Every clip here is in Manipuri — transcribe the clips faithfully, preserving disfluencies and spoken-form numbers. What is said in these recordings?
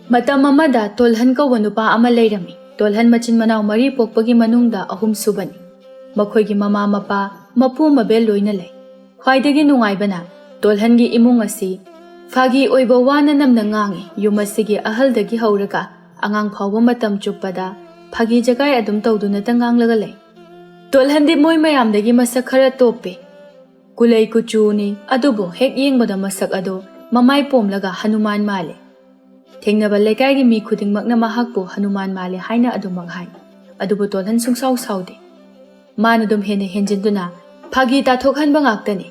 ꯃꯇꯝ ꯑꯃꯗ ꯇꯣꯜꯍꯟ ꯀꯧꯕ ꯅꯨꯄꯥ ꯑꯃ ꯂꯩꯔꯝꯃꯤ꯫ ꯇꯣꯜꯍꯟ ꯃꯆꯤꯟ ꯃꯅꯥꯎ ꯃꯔꯤ ꯄꯣꯛꯄꯒꯤ ꯃꯅꯨꯡꯗ ꯑꯍꯨꯝ ꯁꯨꯕꯅꯤ꯫ ꯃꯈꯣꯏꯒꯤ ꯃꯃꯥ ꯃꯄꯥ, ꯃꯄꯨ ꯃꯕꯦꯜ ꯂꯣꯏꯅ ꯂꯩ꯫ ꯈ꯭ꯋꯥꯏꯗꯒꯤ ꯅꯨꯡꯉꯥꯏꯕꯅ, ꯇꯣꯜꯍꯟꯒꯤ ꯏꯃꯨꯡ ꯑꯁꯤ ꯐꯥꯒꯤ ꯑꯣꯏꯕ ꯋꯥꯅ ꯅꯝꯅ ꯉꯥꯡꯉꯤ꯫ ꯌꯨꯝ ꯑꯁꯤꯒꯤ ꯑꯍꯜꯗꯒꯤ ꯍꯧꯔꯒ ꯑꯉꯥꯡ ꯐꯥꯎꯕ ꯃꯇꯝ ꯆꯨꯞꯄꯗ ꯐꯥꯒꯤ ꯖꯒꯥꯏ ꯑꯗꯨꯝ ꯇꯧꯗꯨꯅꯇ ꯉꯥꯡꯂꯒ ꯂꯩ꯫ ꯇꯣꯜꯍꯟꯗꯤ ꯃꯣꯏ ꯃꯌꯥꯝꯗꯒꯤ ꯃꯁꯛ ꯈꯔ ꯇꯣꯞꯄꯦ꯫ ꯀꯨꯂꯩ ꯀꯨꯆꯨꯅꯤ, ꯑꯗꯨꯕꯨ ꯍꯦꯛ ꯌꯦꯡꯕꯗ ꯃꯁꯛ ꯑꯗꯣ ꯃꯃꯥꯏ ꯄꯣꯝꯂꯒ ꯍꯅꯨꯃꯥꯟ ꯃꯥꯜꯂꯦ꯫ ꯊꯦꯡꯅꯕ ꯂꯩꯀꯥꯏꯒꯤ ꯃꯤ ꯈꯨꯗꯤꯡꯃꯛꯅ ꯃꯍꯥꯛꯄꯨ ꯍꯅꯨꯃꯥꯟ ꯃꯥꯜꯂꯦ ꯍꯥꯏꯅ ꯑꯗꯨꯃꯛ ꯍꯥꯏ꯫ ꯑꯗꯨꯕꯨ ꯇꯣꯜꯍꯟ ꯁꯨꯡꯁꯥꯎ ꯁꯥꯎꯗꯦ꯫ ꯃꯥꯅ ꯑꯗꯨꯝ ꯍꯦꯟꯅ ꯍꯦꯟꯖꯤꯟꯗꯨꯅ ꯐꯥꯒꯤ ꯇꯥꯊꯣꯛꯍꯟꯕ ꯉꯥꯛꯇꯅꯤ꯫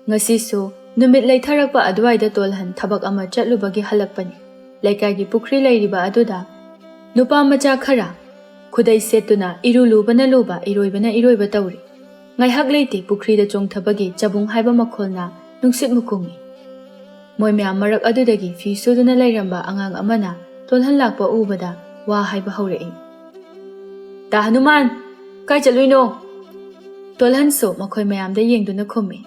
ꯉꯁꯤꯁꯨ ꯅꯨꯃꯤꯠ ꯂꯩꯊꯔꯛꯄ ꯑꯗꯨꯋꯥꯏꯗ ꯇꯣꯜꯍꯟ ꯊꯕꯛ ꯑꯃ ꯆꯠꯂꯨꯕꯒꯤ ꯍꯜꯂꯛꯄꯅꯤ꯫ ꯂꯩꯀꯥꯏꯒꯤ ꯄꯨꯈ꯭ꯔꯤ ꯂꯩꯔꯤꯕ ꯑꯗꯨꯗ ꯅꯨꯄꯥ ꯃꯆꯥ ꯈꯔ ꯈꯨꯗꯩ ꯁꯦꯠꯇꯨꯅ ꯏꯔꯨ ꯂꯨꯕꯅ ꯂꯨꯕ, ꯏꯔꯣꯏꯕꯅ ꯏꯔꯣꯏꯕ ꯇꯧꯔꯤ꯫ ꯉꯥꯏꯍꯥꯛ ꯂꯩꯇꯦ ꯄꯨꯈ꯭ꯔꯤꯗ ꯆꯣꯡꯊꯕꯒꯤ ꯆꯕꯨꯡ ꯍꯥꯏꯕ ꯃꯈꯣꯜꯅ ꯅꯨꯡꯁꯤꯠ ꯃꯨꯈꯨꯝꯃꯤ꯫ ꯃꯣꯏ ꯃꯌꯥꯝ ꯃꯔꯛ ꯑꯗꯨꯗꯒꯤ ꯐꯤ ꯁꯨꯗꯨꯅ ꯂꯩꯔꯝꯕ ꯑꯉꯥꯡ ꯑꯃꯅ ꯇꯣꯜꯍꯟ ꯂꯥꯛꯄ ꯎꯕꯗ ꯋꯥ ꯍꯥꯏꯕ ꯍꯧꯔꯛꯏ꯫ "ꯇꯥ ꯍꯅꯨꯃꯥꯟ, ꯀꯥꯏ ꯆꯠꯂꯨꯏꯅꯣ?" ꯇꯣꯜꯍꯟꯁꯨ ꯃꯈꯣꯏ ꯃꯌꯥꯝꯗ ꯌꯦꯡꯗꯨꯅ ꯈꯨꯝꯃꯤ꯫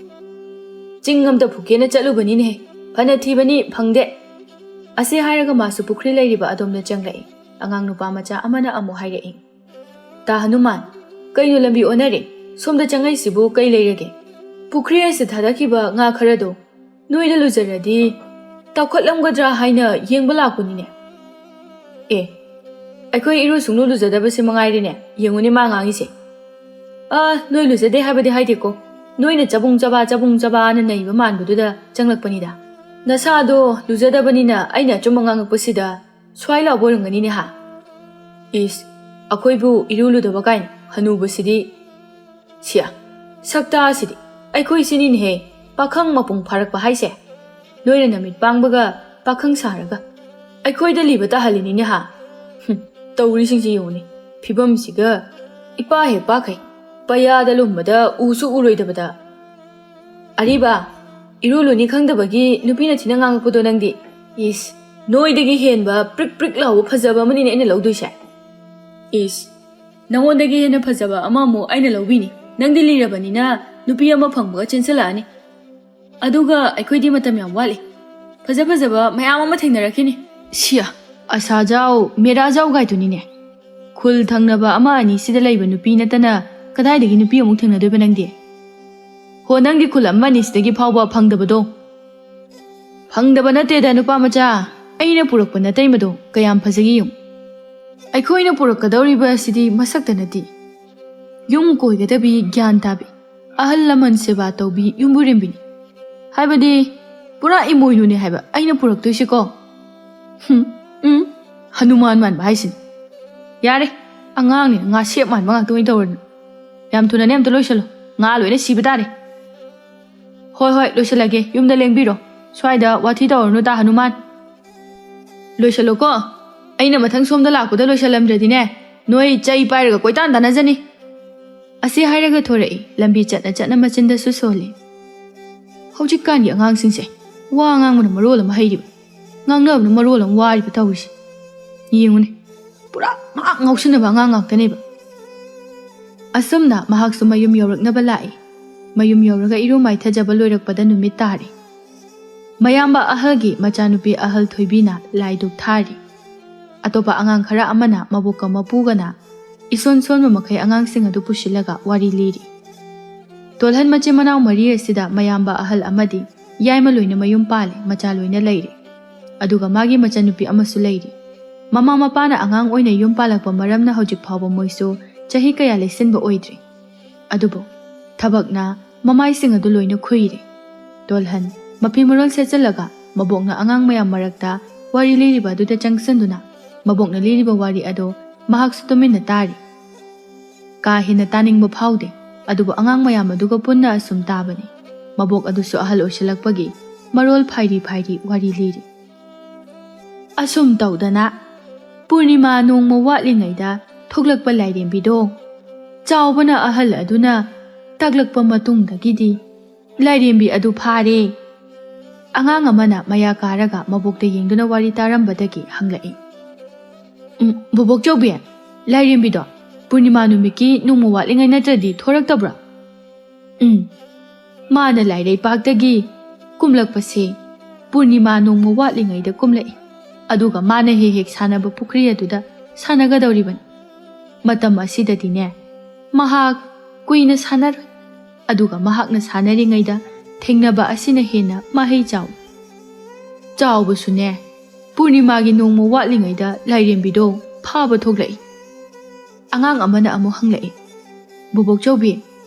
"ꯆꯤꯡ ꯑꯝꯇ ꯐꯨꯀꯦꯅ ꯆꯠꯂꯨꯕꯅꯤꯅꯦꯍꯦ, ꯐꯅ ꯊꯤꯕꯅꯤ, ꯐꯪꯗꯦ꯫" ꯑꯁꯤ ꯍꯥꯏꯔꯒ ꯃꯥꯁꯨ ꯄꯨꯈ꯭ꯔꯤ ꯂꯩꯔꯤꯕ ꯑꯗꯣꯝꯗ ꯆꯪꯂꯛꯏ꯫ ꯑꯉꯥꯡ ꯅꯨꯄꯥ ꯃꯆꯥ ꯑꯃꯅ ꯑꯃꯨꯛ ꯍꯥꯏꯔꯛꯏ꯫ "ꯇꯥ ꯍꯅꯨꯃꯥꯟ, ꯀꯩꯅꯣ ꯂꯝꯕꯤ ꯑꯣꯟꯅꯔꯦ? ꯁꯣꯝꯗ ꯆꯪꯉꯛꯏꯁꯤꯕꯨ ꯀꯩ ꯂꯩꯔꯒꯦ?" "ꯄꯨꯈ꯭ꯔꯤ ꯑꯁꯤꯗ ꯊꯥꯗꯈꯤꯕ ꯉꯥ ꯈꯔꯗꯣ ꯅꯣꯏꯗ ꯂꯨꯖꯔꯗꯤ ꯇꯥꯎꯈꯠꯂꯝꯒꯗ꯭ꯔꯥ ꯍꯥꯏꯅ ꯌꯦꯡꯕ ꯂꯥꯛꯄꯅꯤꯅꯦ꯫" "ꯑꯦ, ꯑꯩꯈꯣꯏ ꯏꯔꯨ ꯁꯨꯡꯂꯨ ꯂꯨꯖꯗꯕꯁꯦ ꯃꯉꯥꯏꯔꯦꯅꯦ, ꯌꯦꯡꯉꯨꯅꯦ ꯃꯥ ꯉꯥꯡꯉꯤꯁꯦ꯫" "ꯑ, ꯅꯣꯏ ꯂꯨꯖꯗꯦ ꯍꯥꯏꯕꯗꯤ ꯍꯥꯏꯗꯦꯀꯣ, ꯅꯣꯏꯅ ꯆꯕꯨꯡ ꯆꯕꯥ ꯆꯕꯨꯡ ꯆꯕꯥꯅ ꯅꯩꯕ ꯃꯥꯟꯕꯗꯨꯗ ꯆꯪꯂꯛꯄꯅꯤꯗ꯫ ꯅꯁꯥꯗꯣ ꯂꯨꯖꯗꯕꯅꯤꯅ ꯑꯩꯅ ꯑꯆꯨꯝꯕ ꯉꯥꯡꯉꯛꯄꯁꯤꯗ ꯁ꯭ꯋꯥꯏ ꯂꯥꯎꯕ ꯑꯣꯏꯔꯝꯒꯅꯤꯅꯦ ꯍꯥ?" "ꯏꯁ, ꯑꯩꯈꯣꯏꯕꯨ ꯏꯔꯨ ꯂꯨꯗꯕ ꯀꯥꯏꯅ, ꯍꯅꯨꯕꯁꯤꯗꯤ꯫ ꯁꯤꯌꯥ, ꯁꯛꯇꯥꯁꯤꯗꯤ, ꯑꯩꯈꯣꯏ ꯁꯤꯅꯤꯅꯦꯍꯦ, ꯄꯥꯈꯪ ꯃꯄꯨꯡ ꯐꯥꯔꯛꯄ ꯍꯥꯏꯁꯦ꯫ ꯅꯣꯏꯅ ꯅꯃꯤꯠ ꯄꯥꯡꯕꯒ ꯄꯥꯈꯪ ꯁꯥꯔꯒ ꯑꯩꯈꯣꯏꯗ ꯂꯤꯕ ꯇꯥꯍꯜꯂꯤꯅꯤꯅꯦ ꯍꯥ? ꯍꯨꯝ, ꯇꯧꯔꯤꯁꯤꯡꯁꯤ ꯌꯦꯡꯉꯨꯅꯦ, ꯐꯤꯕꯝꯁꯤꯒ ꯏꯄꯥ ꯍꯦꯛ ꯄꯥꯈꯩ, ꯄꯌꯥꯗ ꯂꯨꯝꯕꯗ ꯎꯁꯨ ꯎꯔꯣꯏꯗꯕꯗ꯫ ꯑꯔꯤꯕ, ꯏꯔꯨ ꯂꯨꯅꯤ ꯈꯪꯗꯕꯒꯤ ꯅꯨꯄꯤꯅ ꯊꯤꯅ ꯉꯥꯡꯉꯛꯄꯗꯣ ꯅꯪꯗꯤ꯫ ꯏꯁ, ꯅꯣꯏꯗꯒꯤ ꯍꯦꯟꯕ ꯄ꯭ꯔꯤꯛ ꯄ꯭ꯔꯤꯛ ꯂꯥꯎꯕ ꯐꯖꯕ ꯑꯃꯅꯤꯅꯦ ꯑꯩꯅ ꯂꯧꯗꯣꯏꯁꯦ꯫ ꯏꯁ, ꯅꯉꯣꯟꯗꯒꯤ ꯍꯦꯟꯅ ꯐꯖꯕ ꯑꯃꯃꯨꯛ ꯑꯩꯅ ꯂꯧꯕꯤꯅꯤ꯫ ꯅꯪꯗꯤ ꯂꯤꯔꯕꯅꯤꯅ ꯅꯨꯄꯤ ꯑꯃ ꯐꯪꯕꯒ ꯆꯦꯟꯁꯤꯜꯂꯛꯑꯅꯤ꯫ ꯑꯗꯨꯒ ꯑꯩꯈꯣꯏꯗꯤ ꯃꯇꯝ ꯌꯥꯝ ꯋꯥꯠꯂꯤ꯫ ꯐꯖ ꯐꯖꯕ ꯃꯌꯥꯝ ꯑꯃ ꯊꯦꯡꯅꯔꯛꯈꯤꯅꯤ꯫" "ꯁꯤꯌꯥ, ꯑꯁꯥ ꯖꯥꯎ, ꯃꯦꯔꯥ ꯖꯥꯎ ꯒꯥꯏꯗꯨꯅꯤꯅꯦ꯫ ꯈꯨꯜ ꯊꯪꯅꯕ ꯑꯃ ꯑꯅꯤ ꯁꯤꯗ ꯂꯩꯕ ꯅꯨꯄꯤ ꯅꯠꯇꯅ ꯀꯗꯥꯏꯗꯒꯤ ꯅꯨꯄꯤ ꯑꯃꯨꯛ ꯊꯦꯡꯅꯗꯣꯏꯕ ꯅꯪꯗꯤ? ꯍꯣ, ꯅꯪꯗꯤ ꯈꯨꯜ ꯑꯃ ꯑꯅꯤ ꯁꯤꯗꯒꯤ ꯐꯥꯎꯕ ꯐꯪꯗꯕꯗꯣ? ꯐꯪꯗꯕ ꯅꯠꯇꯦꯗ ꯅꯨꯄꯥ ꯃꯆꯥ, ꯑꯩꯅ ꯄꯨꯔꯛꯄ ꯅꯇꯩꯃꯗꯣ ꯀꯌꯥꯝ ꯐꯖꯒꯦ ꯌꯦꯡꯉꯨ꯫ ꯑꯩꯈꯣꯏꯅ ꯄꯨꯔꯛꯀꯗꯧꯔꯤꯕ ꯑꯁꯤꯗꯤ ꯃꯁꯛꯇ ꯅꯠꯇꯦ, ꯌꯨꯝ ꯀꯣꯏꯒꯗꯕꯤ ꯒ꯭ꯌꯥꯟ ꯇꯥꯕꯤ, ꯑꯍꯜ ꯂꯃꯟ ꯁꯦꯕꯥ ꯇꯧꯕꯤ ꯌꯨꯝꯕꯨꯔꯦꯝꯕꯤꯅꯤ꯫ ꯍꯥꯏꯕꯗꯤ ꯄꯨꯔꯥ ꯏꯃꯣꯏꯅꯨꯅꯦ ꯍꯥꯏꯕ ꯑꯩꯅ ꯄꯨꯔꯛꯇꯣꯏꯁꯦꯀꯣ꯫ ꯍꯨꯝ, ꯎꯝ, ꯍꯅꯨꯃꯥꯟ ꯃꯥꯟꯕ ꯍꯥꯏꯁꯤꯅꯤ꯫ ꯌꯥꯔꯦ, ꯑꯉꯥꯡꯅꯤꯅ ꯉꯥ ꯁꯦꯞ ꯃꯥꯟꯕ ꯉꯥꯛꯇ ꯑꯣꯏꯅ ꯇꯧꯔꯅꯤ꯫ ꯌꯥꯝ ꯊꯨꯅꯅꯦ ꯑꯝꯇ ꯂꯣꯏꯁꯜꯂꯣ, ꯉꯥ ꯂꯣꯏꯅ ꯁꯤꯕ ꯇꯥꯔꯦ꯫ ꯍꯣꯏ ꯍꯣꯏ, ꯂꯣꯏꯁꯤꯜꯂꯒꯦ, ꯌꯨꯝꯗ ꯂꯦꯡꯕꯤꯔꯣ꯫ ꯁ꯭ꯋꯥꯏꯗ ꯋꯥꯊꯤ ꯇꯧꯔꯅꯨ ꯇꯥ ꯍꯅꯨꯃꯥꯟ꯫ ꯂꯣꯏꯁꯤꯜꯂꯣꯀꯣ, ꯑꯩꯅ ꯃꯊꯪ ꯁꯣꯝꯗ ꯂꯥꯛꯄꯗ ꯂꯣꯏꯁꯤꯜꯂꯝꯗ꯭ꯔꯗꯤꯅꯦ, ꯅꯣꯏ ꯆꯩ ꯄꯥꯏꯔꯒ ꯀꯣꯏꯇꯥꯟ ꯇꯥꯟꯅꯖꯅꯤ꯫ ꯑꯁꯤ ꯍꯥꯏꯔꯒ ꯊꯣꯔꯛꯏ, ꯂꯝꯕꯤ ꯆꯠꯅ ꯆꯠꯅ ꯃꯆꯤꯟꯗꯁꯨ ꯁꯣꯜꯂꯤ꯫ ꯍꯧꯖꯤꯛꯀꯥꯟꯒꯤ ꯑꯉꯥꯡꯁꯤꯡꯁꯦ ꯋꯥ ꯉꯥꯡꯕꯅ ꯃꯔꯣꯜ ꯑꯃ ꯍꯩꯔꯤꯕ, ꯉꯥꯡꯅꯕꯅ ꯃꯔꯣꯜ ꯑꯃ ꯋꯥꯔꯤꯕ ꯇꯧꯔꯤꯁꯦ꯫ ꯌꯦꯡꯉꯨꯅꯦ, ꯄꯨꯔꯥ ꯉꯥꯛ ꯉꯥꯎꯁꯤꯟꯅꯕ ꯑꯉꯥꯡ ꯉꯥꯛꯇꯅꯦꯕ꯫ ꯑꯁꯨꯝꯅ ꯃꯍꯥꯛꯁꯨ ꯃꯌꯨꯝ ꯌꯧꯔꯛꯅꯕ ꯂꯥꯛꯏ꯫ ꯃꯌꯨꯝ ꯌꯧꯔꯒ ꯏꯔꯨ ꯃꯥꯏꯊꯖꯕ ꯂꯣꯏꯔꯛꯄꯗ ꯅꯨꯃꯤꯠ ꯇꯥꯔꯦ꯫ ꯃꯌꯥꯝꯕ ꯑꯍꯜꯒꯤ ꯃꯆꯥꯅꯨꯄꯤ ꯑꯍꯜ ꯊꯣꯏꯕꯤꯅ ꯂꯥꯏ ꯙꯨꯛ ꯊꯥꯔꯤ꯫ ꯑꯇꯣꯞꯄ ꯑꯉꯥꯡ ꯈꯔ ꯑꯃꯅ ꯃꯕꯣꯛꯀ ꯃꯄꯨꯒꯅ ꯏꯁꯣꯟ ꯁꯣꯟꯕ ꯃꯈꯩ ꯑꯉꯥꯡꯁꯤꯡ ꯑꯗꯨ ꯄꯨꯁꯤꯜꯂꯒ ꯋꯥꯔꯤ ꯂꯤꯔꯤ꯫ ꯇꯣꯜꯍꯟ ꯃꯆꯤꯟ ꯃꯅꯥꯎ ꯃꯔꯤ ꯑꯁꯤꯗ ꯃꯌꯥꯝꯕ ꯑꯍꯜ ꯑꯃꯗꯤ ꯌꯥꯏꯃ ꯂꯣꯏꯅ ꯃꯌꯨꯝ ꯄꯥꯜꯂꯦ, ꯃꯆꯥ ꯂꯣꯏꯅ ꯂꯩꯔꯦ꯫ ꯑꯗꯨꯒ ꯃꯥꯒꯤ ꯃꯆꯟꯅꯨꯄꯤ ꯑꯃꯁꯨ ꯂꯩꯔꯤ꯫ ꯃꯃꯥ ꯃꯄꯥꯅ ꯑꯉꯥꯡ ꯑꯣꯏꯅ ꯌꯨꯝ ꯄꯥꯜꯂꯛꯄ ꯃꯔꯝꯅ ꯍꯧꯖꯤꯛ ꯐꯥꯎꯕ ꯃꯣꯏꯁꯨ ꯆꯍꯤ ꯀꯌꯥ ꯂꯩꯁꯤꯟꯕ ꯑꯣꯏꯗ꯭ꯔꯤ꯫ ꯑꯗꯨꯕꯨ ꯊꯕꯛꯅ ꯃꯃꯥꯏꯁꯤꯡ ꯑꯗꯨ ꯂꯣꯏꯅ ꯈꯨꯏꯔꯦ꯫ ꯇꯣꯜꯍꯟ ꯃꯐꯤ ꯃꯔꯣꯜ ꯁꯦꯠꯆꯜꯂꯒ ꯃꯕꯣꯛꯅ ꯑꯉꯥꯡ ꯃꯌꯥꯝ ꯃꯔꯛꯇ ꯋꯥꯔꯤ ꯂꯤꯔꯤꯕ ꯑꯗꯨꯗ ꯆꯪꯁꯤꯟꯗꯨꯅ ꯃꯕꯣꯛꯅ ꯂꯤꯔꯤꯕ ꯋꯥꯔꯤ ꯑꯗꯣ ꯃꯍꯥꯛꯁꯨ ꯇꯨꯃꯤꯟꯅ ꯇꯥꯔꯤ꯫ ꯀꯥ ꯍꯦꯟꯅ ꯇꯥꯅꯤꯡꯕ ꯐꯥꯎꯗꯦ, ꯑꯗꯨꯕꯨ ꯑꯉꯥꯡ ꯃꯌꯥꯝ ꯑꯗꯨꯒ ꯄꯨꯟꯅ ꯑꯁꯨꯝ ꯇꯥꯕꯅꯤ꯫ ꯃꯕꯣꯛ ꯑꯗꯨꯁꯨ ꯑꯍꯜ ꯑꯣꯏꯁꯤꯜꯂꯛꯄꯒꯤ ꯃꯔꯣꯜ ꯐꯥꯏꯔꯤ ꯐꯥꯏꯔꯤ ꯋꯥꯔꯤ ꯂꯤꯔꯤ꯫ ꯑꯁꯨꯝ ꯇꯧꯗꯅ ꯄꯨꯔꯅꯤꯃꯥ ꯅꯣꯡꯃ ꯋꯥꯠꯂꯤꯉꯩꯗ ꯊꯣꯛꯂꯛꯄ ꯂꯥꯏꯔꯦꯝꯕꯤꯗꯣ ꯆꯥꯎꯕꯅ ꯑꯍꯜ ꯑꯗꯨꯅ ꯇꯥꯛꯂꯛꯄ ꯃꯇꯨꯡꯗꯒꯤꯗꯤ ꯂꯥꯏꯔꯦꯝꯕꯤ ꯑꯗꯨ ꯐꯥꯔꯦ꯫ ꯑꯉꯥꯡ ꯑꯃꯅ ꯃꯌꯥ ꯀꯥꯔꯒ ꯃꯕꯣꯛꯇ ꯌꯦꯡꯗꯨꯅ ꯋꯥꯔꯤ ꯇꯥꯔꯝꯕꯗꯒꯤ ꯍꯪꯂꯛꯏ꯫ "ꯎꯝ, ꯕꯣꯕꯣꯛ ꯆꯧꯕꯤ, ꯂꯥꯏꯔꯦꯝꯕꯤꯗꯣ ꯄꯨꯔꯅꯤꯃꯥ ꯅꯨꯃꯤꯠꯀꯤ ꯅꯣꯡꯃ ꯋꯥꯠꯂꯤꯉꯩ ꯅꯠꯇ꯭ꯔꯗꯤ ꯊꯣꯔꯛꯇꯕ꯭ꯔꯥ?" "ꯎꯝ, ꯃꯥꯅ ꯂꯥꯏꯔꯩꯄꯥꯛꯇꯒꯤ ꯀꯨꯝꯂꯛꯄꯁꯦ ꯄꯨꯔꯅꯤꯃꯥ ꯅꯣꯡꯃ ꯋꯥꯠꯂꯤꯉꯩꯗ ꯀꯨꯝꯂꯛꯏ꯫ ꯑꯗꯨꯒ ꯃꯥꯅ ꯍꯦꯛ ꯍꯦꯛ ꯁꯥꯟꯅꯕ ꯄꯨꯈ꯭ꯔꯤ ꯑꯗꯨꯗ ꯁꯥꯟꯅꯒꯗꯧꯔꯤꯕꯅꯤ꯫ ꯃꯇꯝ ꯑꯁꯤꯗꯗꯤꯅꯦ, ꯃꯍꯥꯛ ꯀꯨꯏꯅ ꯁꯥꯟꯅꯔꯣꯏ꯫ ꯑꯗꯨꯒ ꯃꯍꯥꯛꯅ ꯁꯥꯟꯅꯔꯤꯉꯩꯗ ꯊꯦꯡꯅꯕ ꯑꯁꯤꯅ ꯍꯦꯟꯅ ꯃꯍꯩ ꯆꯥꯎꯏ꯫ ꯆꯥꯎꯕꯁꯨꯅꯦ, ꯄꯨꯔꯅꯤꯃꯥꯒꯤ ꯅꯣꯡꯃ ꯋꯥꯠꯂꯤꯉꯩꯗ ꯂꯥꯏꯔꯦꯝꯕꯤꯗꯣ ꯐꯥꯕ ꯊꯣꯛꯂꯛꯏ꯫ ꯑꯉꯥꯡ ꯑꯃꯅ ꯑꯃꯨꯛ ꯍꯪꯂꯛꯏ, "ꯕꯣꯕꯣꯛ ꯆꯧꯕꯤ,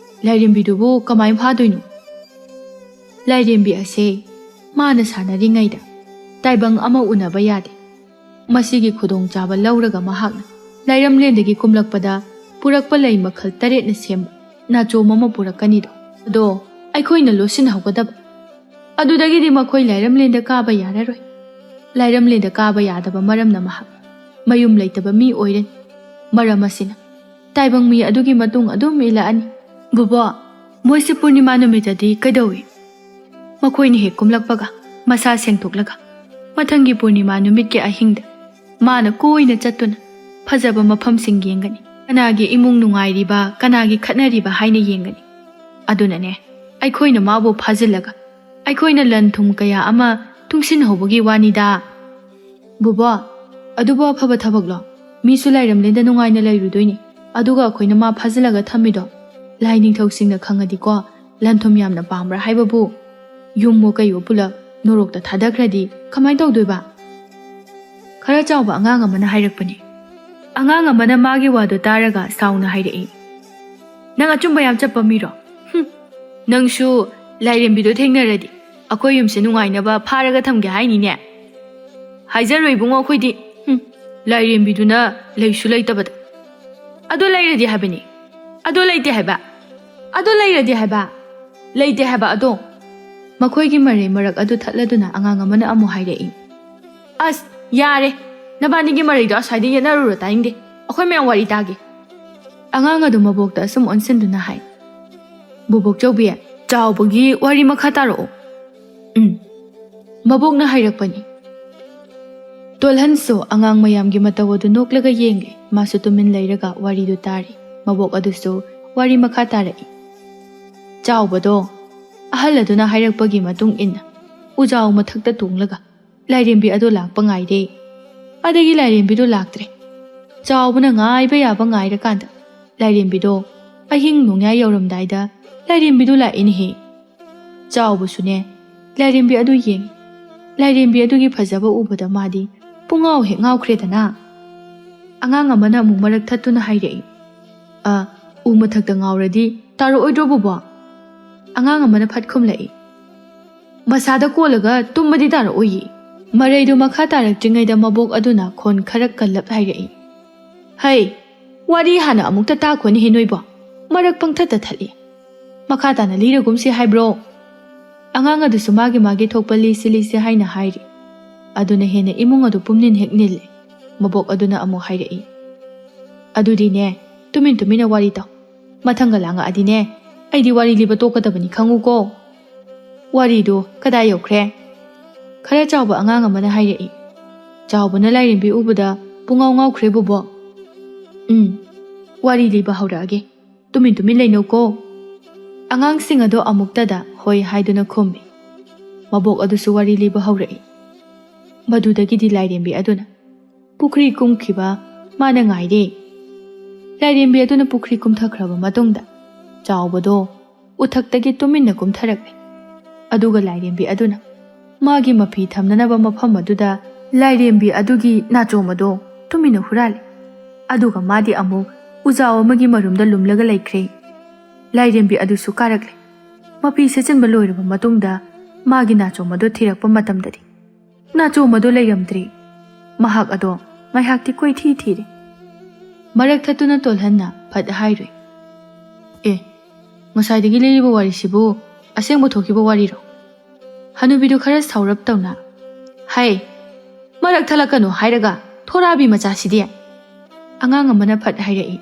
ꯂꯥꯏꯔꯦꯝꯕꯤꯗꯨꯕꯨ ꯀꯃꯥꯏ ꯐꯥꯗꯣꯏꯅꯣ?" ꯂꯥꯏꯔꯦꯝꯕꯤ ꯑꯁꯦ ꯃꯥꯅ ꯁꯥꯟꯅꯔꯤꯉꯩꯗ ꯇꯥꯏꯕꯪ ꯑꯃ ꯎꯅꯕ ꯌꯥꯗꯦ꯫ ꯃꯁꯤꯒꯤ ꯈꯨꯗꯣꯡꯆꯥꯕ ꯂꯧꯔꯒ ꯃꯍꯥꯛꯅ ꯂꯥꯏꯔꯝꯂꯦꯟꯗꯒꯤ ꯀꯨꯝꯂꯛꯄꯗ ꯄꯨꯔꯛꯄ ꯂꯩ ꯃꯈꯜ ꯇꯔꯦꯠꯅ ꯁꯦꯝꯕ ꯅꯥꯆꯣꯝ ꯑꯃ ꯄꯨꯔꯛꯀꯅꯤꯗꯣ꯫ ꯑꯗꯣ ꯑꯩꯈꯣꯏꯅ ꯂꯣꯠꯁꯤꯟꯍꯧꯒꯗꯕ꯫ ꯑꯗꯨꯗꯒꯤꯗꯤ ꯃꯈꯣꯏ ꯂꯥꯏꯔꯝꯂꯦꯟꯗ ꯀꯥꯕ ꯌꯥꯔꯔꯣꯏ꯫ ꯂꯥꯏꯔꯝꯂꯦꯟꯗ ꯀꯥꯕ ꯌꯥꯗꯕ ꯃꯔꯝꯅ ꯃꯍꯥꯛ ꯃꯌꯨꯝ ꯂꯩꯇꯕ ꯃꯤ ꯑꯣꯏꯔꯅꯤ꯫ ꯃꯔꯝ ꯑꯁꯤꯅ ꯇꯥꯏꯕꯪ ꯃꯤ ꯑꯗꯨꯒꯤ ꯃꯇꯨꯡ ꯑꯗꯨꯝ ꯏꯜꯂꯛꯑꯅꯤ꯫ "ꯕꯣꯕꯣ, ꯃꯣꯏꯁꯦ ꯄꯨꯔꯅꯤꯃꯥ ꯅꯨꯃꯤꯠꯇꯗꯤ ꯀꯩꯗꯧꯏ?" "ꯃꯈꯣꯏꯅ ꯍꯦꯛ ꯀꯨꯝꯂꯛꯄꯒ ꯃꯁꯥ ꯁꯦꯡꯊꯣꯛꯂꯒ ꯃꯊꯪꯒꯤ ꯄꯨꯔꯅꯤꯃꯥ ꯅꯨꯃꯤꯠꯀꯤ ꯑꯍꯤꯡꯗ ꯃꯥꯅ ꯀꯣꯏꯅ ꯆꯠꯇꯨꯅ ꯐꯖꯕ ꯃꯐꯝꯁꯤꯡ ꯌꯦꯡꯒꯅꯤ꯫ ꯀꯅꯥꯒꯤ ꯏꯃꯨꯡ ꯅꯨꯡꯉꯥꯏꯔꯤꯕ, ꯀꯅꯥꯒꯤ ꯈꯠꯅꯔꯤꯕ ꯍꯥꯏꯅ ꯌꯦꯡꯒꯅꯤ꯫ ꯑꯗꯨꯅꯅꯦ, ꯑꯩꯈꯣꯏꯅ ꯃꯥꯕꯨ ꯐꯥꯖꯤꯜꯂꯒ ꯑꯩꯈꯣꯏꯅ ꯂꯟ ꯊꯨꯝ ꯀꯌꯥ ꯑꯃ ꯇꯨꯡꯁꯤꯟꯍꯧꯕꯒꯤ ꯋꯥꯅꯤꯗ꯫" "ꯕꯣꯕꯣ, ꯑꯗꯨꯕꯨ ꯑꯐꯕ ꯊꯕꯛꯂꯣ? ꯃꯤꯁꯨ ꯂꯥꯏꯔꯝꯂꯦꯟꯗ ꯅꯨꯡꯉꯥꯏꯅ ꯂꯩꯔꯨꯗꯣꯏꯅꯤ, ꯑꯗꯨꯒ ꯑꯩꯈꯣꯏꯅ ꯃꯥ ꯐꯥꯖꯤꯜꯂꯒ ꯊꯝꯃꯤꯗꯣ꯫ ꯂꯥꯏ ꯅꯤꯡꯊꯧꯁꯤꯡꯅ ꯈꯪꯉꯗꯤꯀꯣ, ꯂꯟ ꯊꯨꯝ ꯌꯥꯝꯅ ꯄꯥꯝꯕ꯭ꯔꯥ ꯍꯥꯏꯕꯕꯨ, ꯌꯨꯝꯋꯣ ꯀꯩꯋꯣ ꯄꯨꯂꯞ ꯅꯣꯔꯣꯛꯇ ꯊꯥꯗꯈ꯭ꯔꯗꯤ ꯀꯃꯥꯏ ꯇꯧꯗꯣꯏꯕ?" ꯈꯔ ꯆꯥꯎꯕ ꯑꯉꯥꯡ ꯑꯃꯅ ꯍꯥꯏꯔꯛꯄꯅꯤ꯫ ꯑꯉꯥꯡ ꯑꯃꯅ ꯃꯥꯒꯤ ꯋꯥꯗꯨ ꯇꯥꯔꯒ ꯁꯥꯎꯅ ꯍꯥꯏꯔꯛꯏ, "ꯅꯪ ꯑꯆꯨꯝꯕ ꯌꯥꯝ ꯆꯠꯄ ꯃꯤꯔꯣ? ꯍꯨꯝ, ꯅꯪꯁꯨ ꯂꯥꯏꯔꯦꯝꯕꯤꯗꯣ ꯊꯦꯡꯅꯔꯗꯤ ꯑꯩꯈꯣꯏ ꯌꯨꯝꯁꯦ ꯅꯨꯡꯉꯥꯏꯅꯕ ꯐꯥꯔꯒ ꯊꯝꯒꯦ ꯍꯥꯏꯅꯤꯅꯦ?" "ꯍꯥꯏꯖꯔꯣꯏ ꯏꯕꯨꯡꯉꯣ, ꯑꯩꯈꯣꯏꯗꯤ꯫ ꯍꯨꯝ, ꯂꯥꯏꯔꯦꯝꯕꯤꯗꯨꯅ ꯂꯩꯁꯨ ꯂꯩꯇꯕꯗ꯫ ꯑꯗꯨ ꯂꯩꯔꯗꯤ ꯍꯥꯏꯕꯅꯤ꯫ ꯑꯗꯨ ꯂꯩꯇꯦ ꯍꯥꯏꯕ꯫ ꯑꯗꯨ ꯂꯩꯔꯗꯤ ꯍꯥꯏꯕ꯫ ꯂꯩꯇꯦ ꯍꯥꯏꯕ ꯑꯗꯣ꯫" ꯃꯈꯣꯏꯒꯤ ꯃꯔꯩ ꯃꯔꯛ ꯑꯗꯨ ꯊꯠꯂꯗꯨꯅ ꯑꯉꯥꯡ ꯑꯃꯅ ꯑꯃꯨꯛ ꯍꯥꯏꯔꯛꯏ, "ꯑꯁ, ꯌꯥꯔꯦ꯫ ꯅꯕꯥꯅꯤꯒꯤ ꯃꯔꯩꯗꯣ ꯑꯁ꯭ꯋꯥꯏꯗ ꯌꯦꯠꯅꯔꯨꯔꯣ, ꯇꯥꯅꯤꯡꯗꯦ꯫ ꯑꯩꯈꯣꯏ ꯃꯌꯥꯝ ꯋꯥꯔꯤ ꯇꯥꯒꯦ꯫" ꯑꯉꯥꯡ ꯑꯗꯨ ꯃꯕꯣꯛꯇ ꯑꯁꯨꯝ ꯑꯣꯟꯁꯤꯟꯗꯨꯅ ꯍꯥꯏ, "ꯕꯣꯕꯣꯛ ꯆꯧꯕꯤ, ꯆꯥꯎꯕꯒꯤ ꯋꯥꯔꯤ ꯃꯈꯥ ꯇꯥꯔꯛꯑꯣ꯫" "ꯎꯝ꯫" ꯃꯕꯣꯛꯅ ꯍꯥꯏꯔꯛꯄꯅꯤ꯫ ꯇꯣꯜꯍꯟꯁꯨ ꯑꯉꯥꯡ ꯃꯌꯥꯝꯒꯤ ꯃꯇꯧ ꯑꯗꯨ ꯅꯣꯛꯂꯒ ꯌꯦꯡꯂꯦ꯫ ꯃꯥꯁꯨ ꯇꯨꯃꯤꯟ ꯂꯩꯔꯒ ꯋꯥꯔꯤꯗꯨ ꯇꯥꯔꯤ꯫ ꯃꯕꯣꯛ ꯑꯗꯨꯁꯨ ꯋꯥꯔꯤ ꯃꯈꯥ ꯇꯥꯔꯛꯏ꯫ ꯆꯥꯎꯕꯗꯣ ꯑꯍꯜ ꯑꯗꯨꯅ ꯍꯥꯏꯔꯛꯄꯒꯤ ꯃꯇꯨꯡ ꯏꯟꯅ ꯎꯖꯥꯎ ꯃꯊꯛꯇ ꯇꯣꯡꯂꯒ ꯂꯥꯏꯔꯦꯝꯕꯤ ꯑꯗꯣ ꯂꯥꯛꯄ ꯉꯥꯏꯔꯦ꯫ ꯑꯗꯒꯤ ꯂꯥꯏꯔꯦꯝꯕꯤꯗꯣ ꯂꯥꯛꯇ꯭ꯔꯦ꯫ ꯆꯥꯎꯕꯅ ꯉꯥꯏꯕ ꯌꯥꯕ ꯉꯥꯏꯔꯀꯥꯟꯗ ꯂꯥꯏꯔꯦꯝꯕꯤꯗꯣ ꯑꯍꯤꯡ ꯅꯣꯡꯌꯥꯏ ꯌꯧꯔꯝꯗꯥꯏꯗ ꯂꯥꯏꯔꯦꯝꯕꯤꯗꯣ ꯂꯥꯛꯏꯅꯦꯍꯦ꯫ ꯆꯥꯎꯕꯁꯨꯅꯦ ꯂꯥꯏꯔꯦꯝꯕꯤ ꯑꯗꯨ ꯌꯦꯡꯉꯤ꯫ ꯂꯥꯏꯔꯦꯝꯕꯤ ꯑꯗꯨꯒꯤ ꯐꯖꯕ ꯎꯕꯗ ꯃꯥꯗꯤ ꯄꯨꯡꯉꯥꯎ ꯍꯦꯛ ꯉꯥꯎꯈ꯭ꯔꯦꯗꯅ꯫ ꯑꯉꯥꯡ ꯑꯃꯅ ꯑꯃꯨꯛ ꯃꯔꯛ ꯊꯠꯇꯨꯅ ꯍꯥꯏꯔꯛꯏ, "ꯑ, ꯎ ꯃꯊꯛꯇ ꯉꯥꯎꯔꯗꯤ ꯇꯥꯔꯛꯑꯣꯏꯗ꯭ꯔꯣ ꯕꯣꯕꯣ?" ꯑꯉꯥꯡ ꯑꯃꯅ ꯐꯠ ꯈꯨꯝꯂꯛꯏ, "ꯃꯁꯥꯗ ꯀꯣꯜꯂꯒ ꯇꯨꯝꯕꯗꯤ ꯇꯥꯔꯛꯑꯣꯏꯌꯦ꯫" ꯃꯔꯩꯗꯨ ꯃꯈꯥ ꯇꯥꯔꯛꯇ꯭ꯔꯤꯉꯩꯗ ꯃꯕꯣꯛ ꯑꯗꯨꯅ ꯈꯣꯟ ꯈꯔ ꯀꯜꯂꯞ ꯍꯥꯏꯔꯛꯏ, "ꯍꯩ, ꯋꯥꯔꯤ ꯍꯥꯟꯅ ꯑꯃꯨꯛꯇ ꯇꯥꯈꯣꯅꯦꯍꯦ ꯅꯣꯏꯕꯣ꯫ ꯃꯔꯛ ꯄꯪꯊꯠꯇ ꯊꯠꯂꯤ꯫ ꯃꯈꯥ ꯇꯥꯅ ꯂꯤꯔꯒꯨꯝꯁꯤ ꯍꯥꯏꯕ꯭ꯔꯣ?" ꯑꯉꯥꯡ ꯑꯗꯨꯁꯨ ꯃꯥꯒꯤ ꯃꯥꯒꯤ ꯊꯣꯛꯄ ꯂꯤꯁꯤ ꯂꯤꯁꯤ ꯍꯥꯏꯅ ꯍꯥꯏꯔꯤ꯫ ꯑꯗꯨꯅ ꯍꯦꯟꯅ ꯏꯃꯨꯡ ꯑꯗꯨ ꯄꯨꯝꯅꯤꯟ ꯍꯦꯛ ꯅꯤꯜꯂꯦ꯫ ꯃꯕꯣꯛ ꯑꯗꯨꯅ ꯑꯃꯨꯛ ꯍꯥꯏꯔꯛꯏ, "ꯑꯗꯨꯗꯤꯅꯦ, ꯇꯨꯃꯤꯟ ꯇꯨꯃꯤꯟꯅ ꯋꯥꯔꯤ ꯇꯧ꯫ ꯃꯊꯪꯒ ꯂꯥꯡꯉꯛꯑꯗꯤꯅꯦ, ꯑꯩꯗꯤ ꯋꯥꯔꯤ ꯂꯤꯕ ꯇꯣꯛꯀꯗꯕꯅꯤ ꯈꯪꯉꯨꯀꯣ꯫" "ꯋꯥꯔꯤꯗꯨ ꯀꯗꯥꯏ ꯌꯧꯈ꯭ꯔꯦ?" ꯈꯔ ꯆꯥꯎꯕ ꯑꯉꯥꯡ ꯑꯃꯅ ꯍꯥꯏꯔꯛꯏ꯫ "ꯆꯥꯎꯕꯅ ꯂꯥꯏꯔꯦꯝꯕꯤ ꯎꯕꯗ ꯄꯨꯡꯉꯥꯎ ꯉꯥꯎꯈ꯭ꯔꯦ ꯕꯣꯕꯣ꯫" "ꯎꯝ, ꯋꯥꯔꯤ ꯂꯤꯕ ꯍꯧꯔꯛꯑꯒꯦ꯫ ꯇꯨꯃꯤꯟ ꯇꯨꯃꯤꯟ ꯂꯩꯅꯧꯀꯣ꯫" ꯑꯉꯥꯡꯁꯤꯡ ꯑꯗꯣ ꯑꯃꯨꯛꯇꯗ ꯍꯣꯏ ꯍꯥꯏꯗꯨꯅ ꯈꯨꯝꯃꯤ꯫ ꯃꯕꯣꯛ ꯑꯗꯨꯁꯨ ꯋꯥꯔꯤ ꯂꯤꯕ ꯍꯧꯔꯛꯏ꯫ ꯃꯗꯨꯗꯒꯤꯗꯤ ꯂꯥꯏꯔꯦꯝꯕꯤ ꯑꯗꯨꯅ ꯄꯨꯈ꯭ꯔꯤ ꯀꯨꯝꯈꯤꯕ ꯃꯥꯅ ꯉꯥꯏꯔꯦ꯫ ꯂꯥꯏꯔꯦꯝꯕꯤ ꯑꯗꯨꯅ ꯄꯨꯈ꯭ꯔꯤ ꯀꯨꯝꯊꯈ꯭ꯔꯕ ꯃꯇꯨꯡꯗ ꯆꯥꯎꯕꯗꯣ ꯎꯊꯛꯇꯒꯤ ꯇꯨꯃꯤꯟꯅ ꯀꯨꯝꯊꯔꯛꯂꯦ꯫ ꯑꯗꯨꯒ ꯂꯥꯏꯔꯦꯝꯕꯤ ꯑꯗꯨꯅ ꯃꯥꯒꯤ ꯃꯐꯤ ꯊꯝꯅꯅꯕ ꯃꯐꯝ ꯑꯗꯨꯗ ꯂꯥꯏꯔꯦꯝꯕꯤ ꯑꯗꯨꯒꯤ ꯅꯥꯆꯣꯝ ꯑꯗꯣ ꯇꯨꯃꯤꯟꯅ ꯍꯨꯔꯥꯜꯂꯦ꯫ ꯑꯗꯨꯒ ꯃꯥꯗꯤ ꯑꯃꯨꯛ ꯎꯖꯥꯎ ꯑꯃꯒꯤ ꯃꯔꯨꯝꯗ ꯂꯨꯝꯂꯒ ꯂꯩꯈ꯭ꯔꯦ꯫ ꯂꯥꯏꯔꯦꯝꯕꯤ ꯑꯗꯨꯁꯨ ꯀꯥꯔꯛꯂꯦ꯫ ꯃꯐꯤ ꯁꯦꯠꯆꯤꯟꯕ ꯂꯣꯏꯔꯕ ꯃꯇꯨꯡꯗ ꯃꯥꯒꯤ ꯅꯥꯆꯣꯝ ꯑꯗꯣ ꯊꯤꯔꯛꯄ ꯃꯇꯝꯗꯗꯤ ꯅꯥꯆꯣꯝ ꯑꯗꯣ ꯂꯩꯔꯝꯗ꯭ꯔꯦ꯫ ꯃꯍꯥꯛ ꯑꯗꯣ ꯉꯥꯏꯍꯥꯛꯇꯤ ꯀꯣꯏꯊꯤ ꯊꯤꯔꯦ꯫ ꯃꯔꯛ ꯊꯠꯇꯨꯅ ꯇꯣꯜꯍꯟꯅ ꯐꯠ ꯍꯥꯏꯔꯨꯏ, "ꯑꯦ, ꯉꯁꯥꯏꯗꯒꯤ ꯂꯤꯔꯤꯕ ꯋꯥꯔꯤꯁꯤꯕꯨ ꯑꯁꯦꯡꯕ ꯊꯣꯛꯈꯤꯕ ꯋꯥꯔꯤꯔꯣ?" ꯍꯅꯨꯕꯤꯗꯨ ꯈꯔ ꯁꯥꯎꯔꯞ ꯇꯧꯅ, "ꯍꯩ, ꯃꯔꯛ ꯊꯠꯂꯛꯀꯅꯨ ꯍꯥꯏꯔꯒ ꯊꯣꯔꯥꯕꯤ ꯃꯆꯥꯁꯤꯗꯤ!" ꯑꯉꯥꯡ ꯑꯃꯅ ꯐꯠ ꯍꯥꯏꯔꯛꯏ,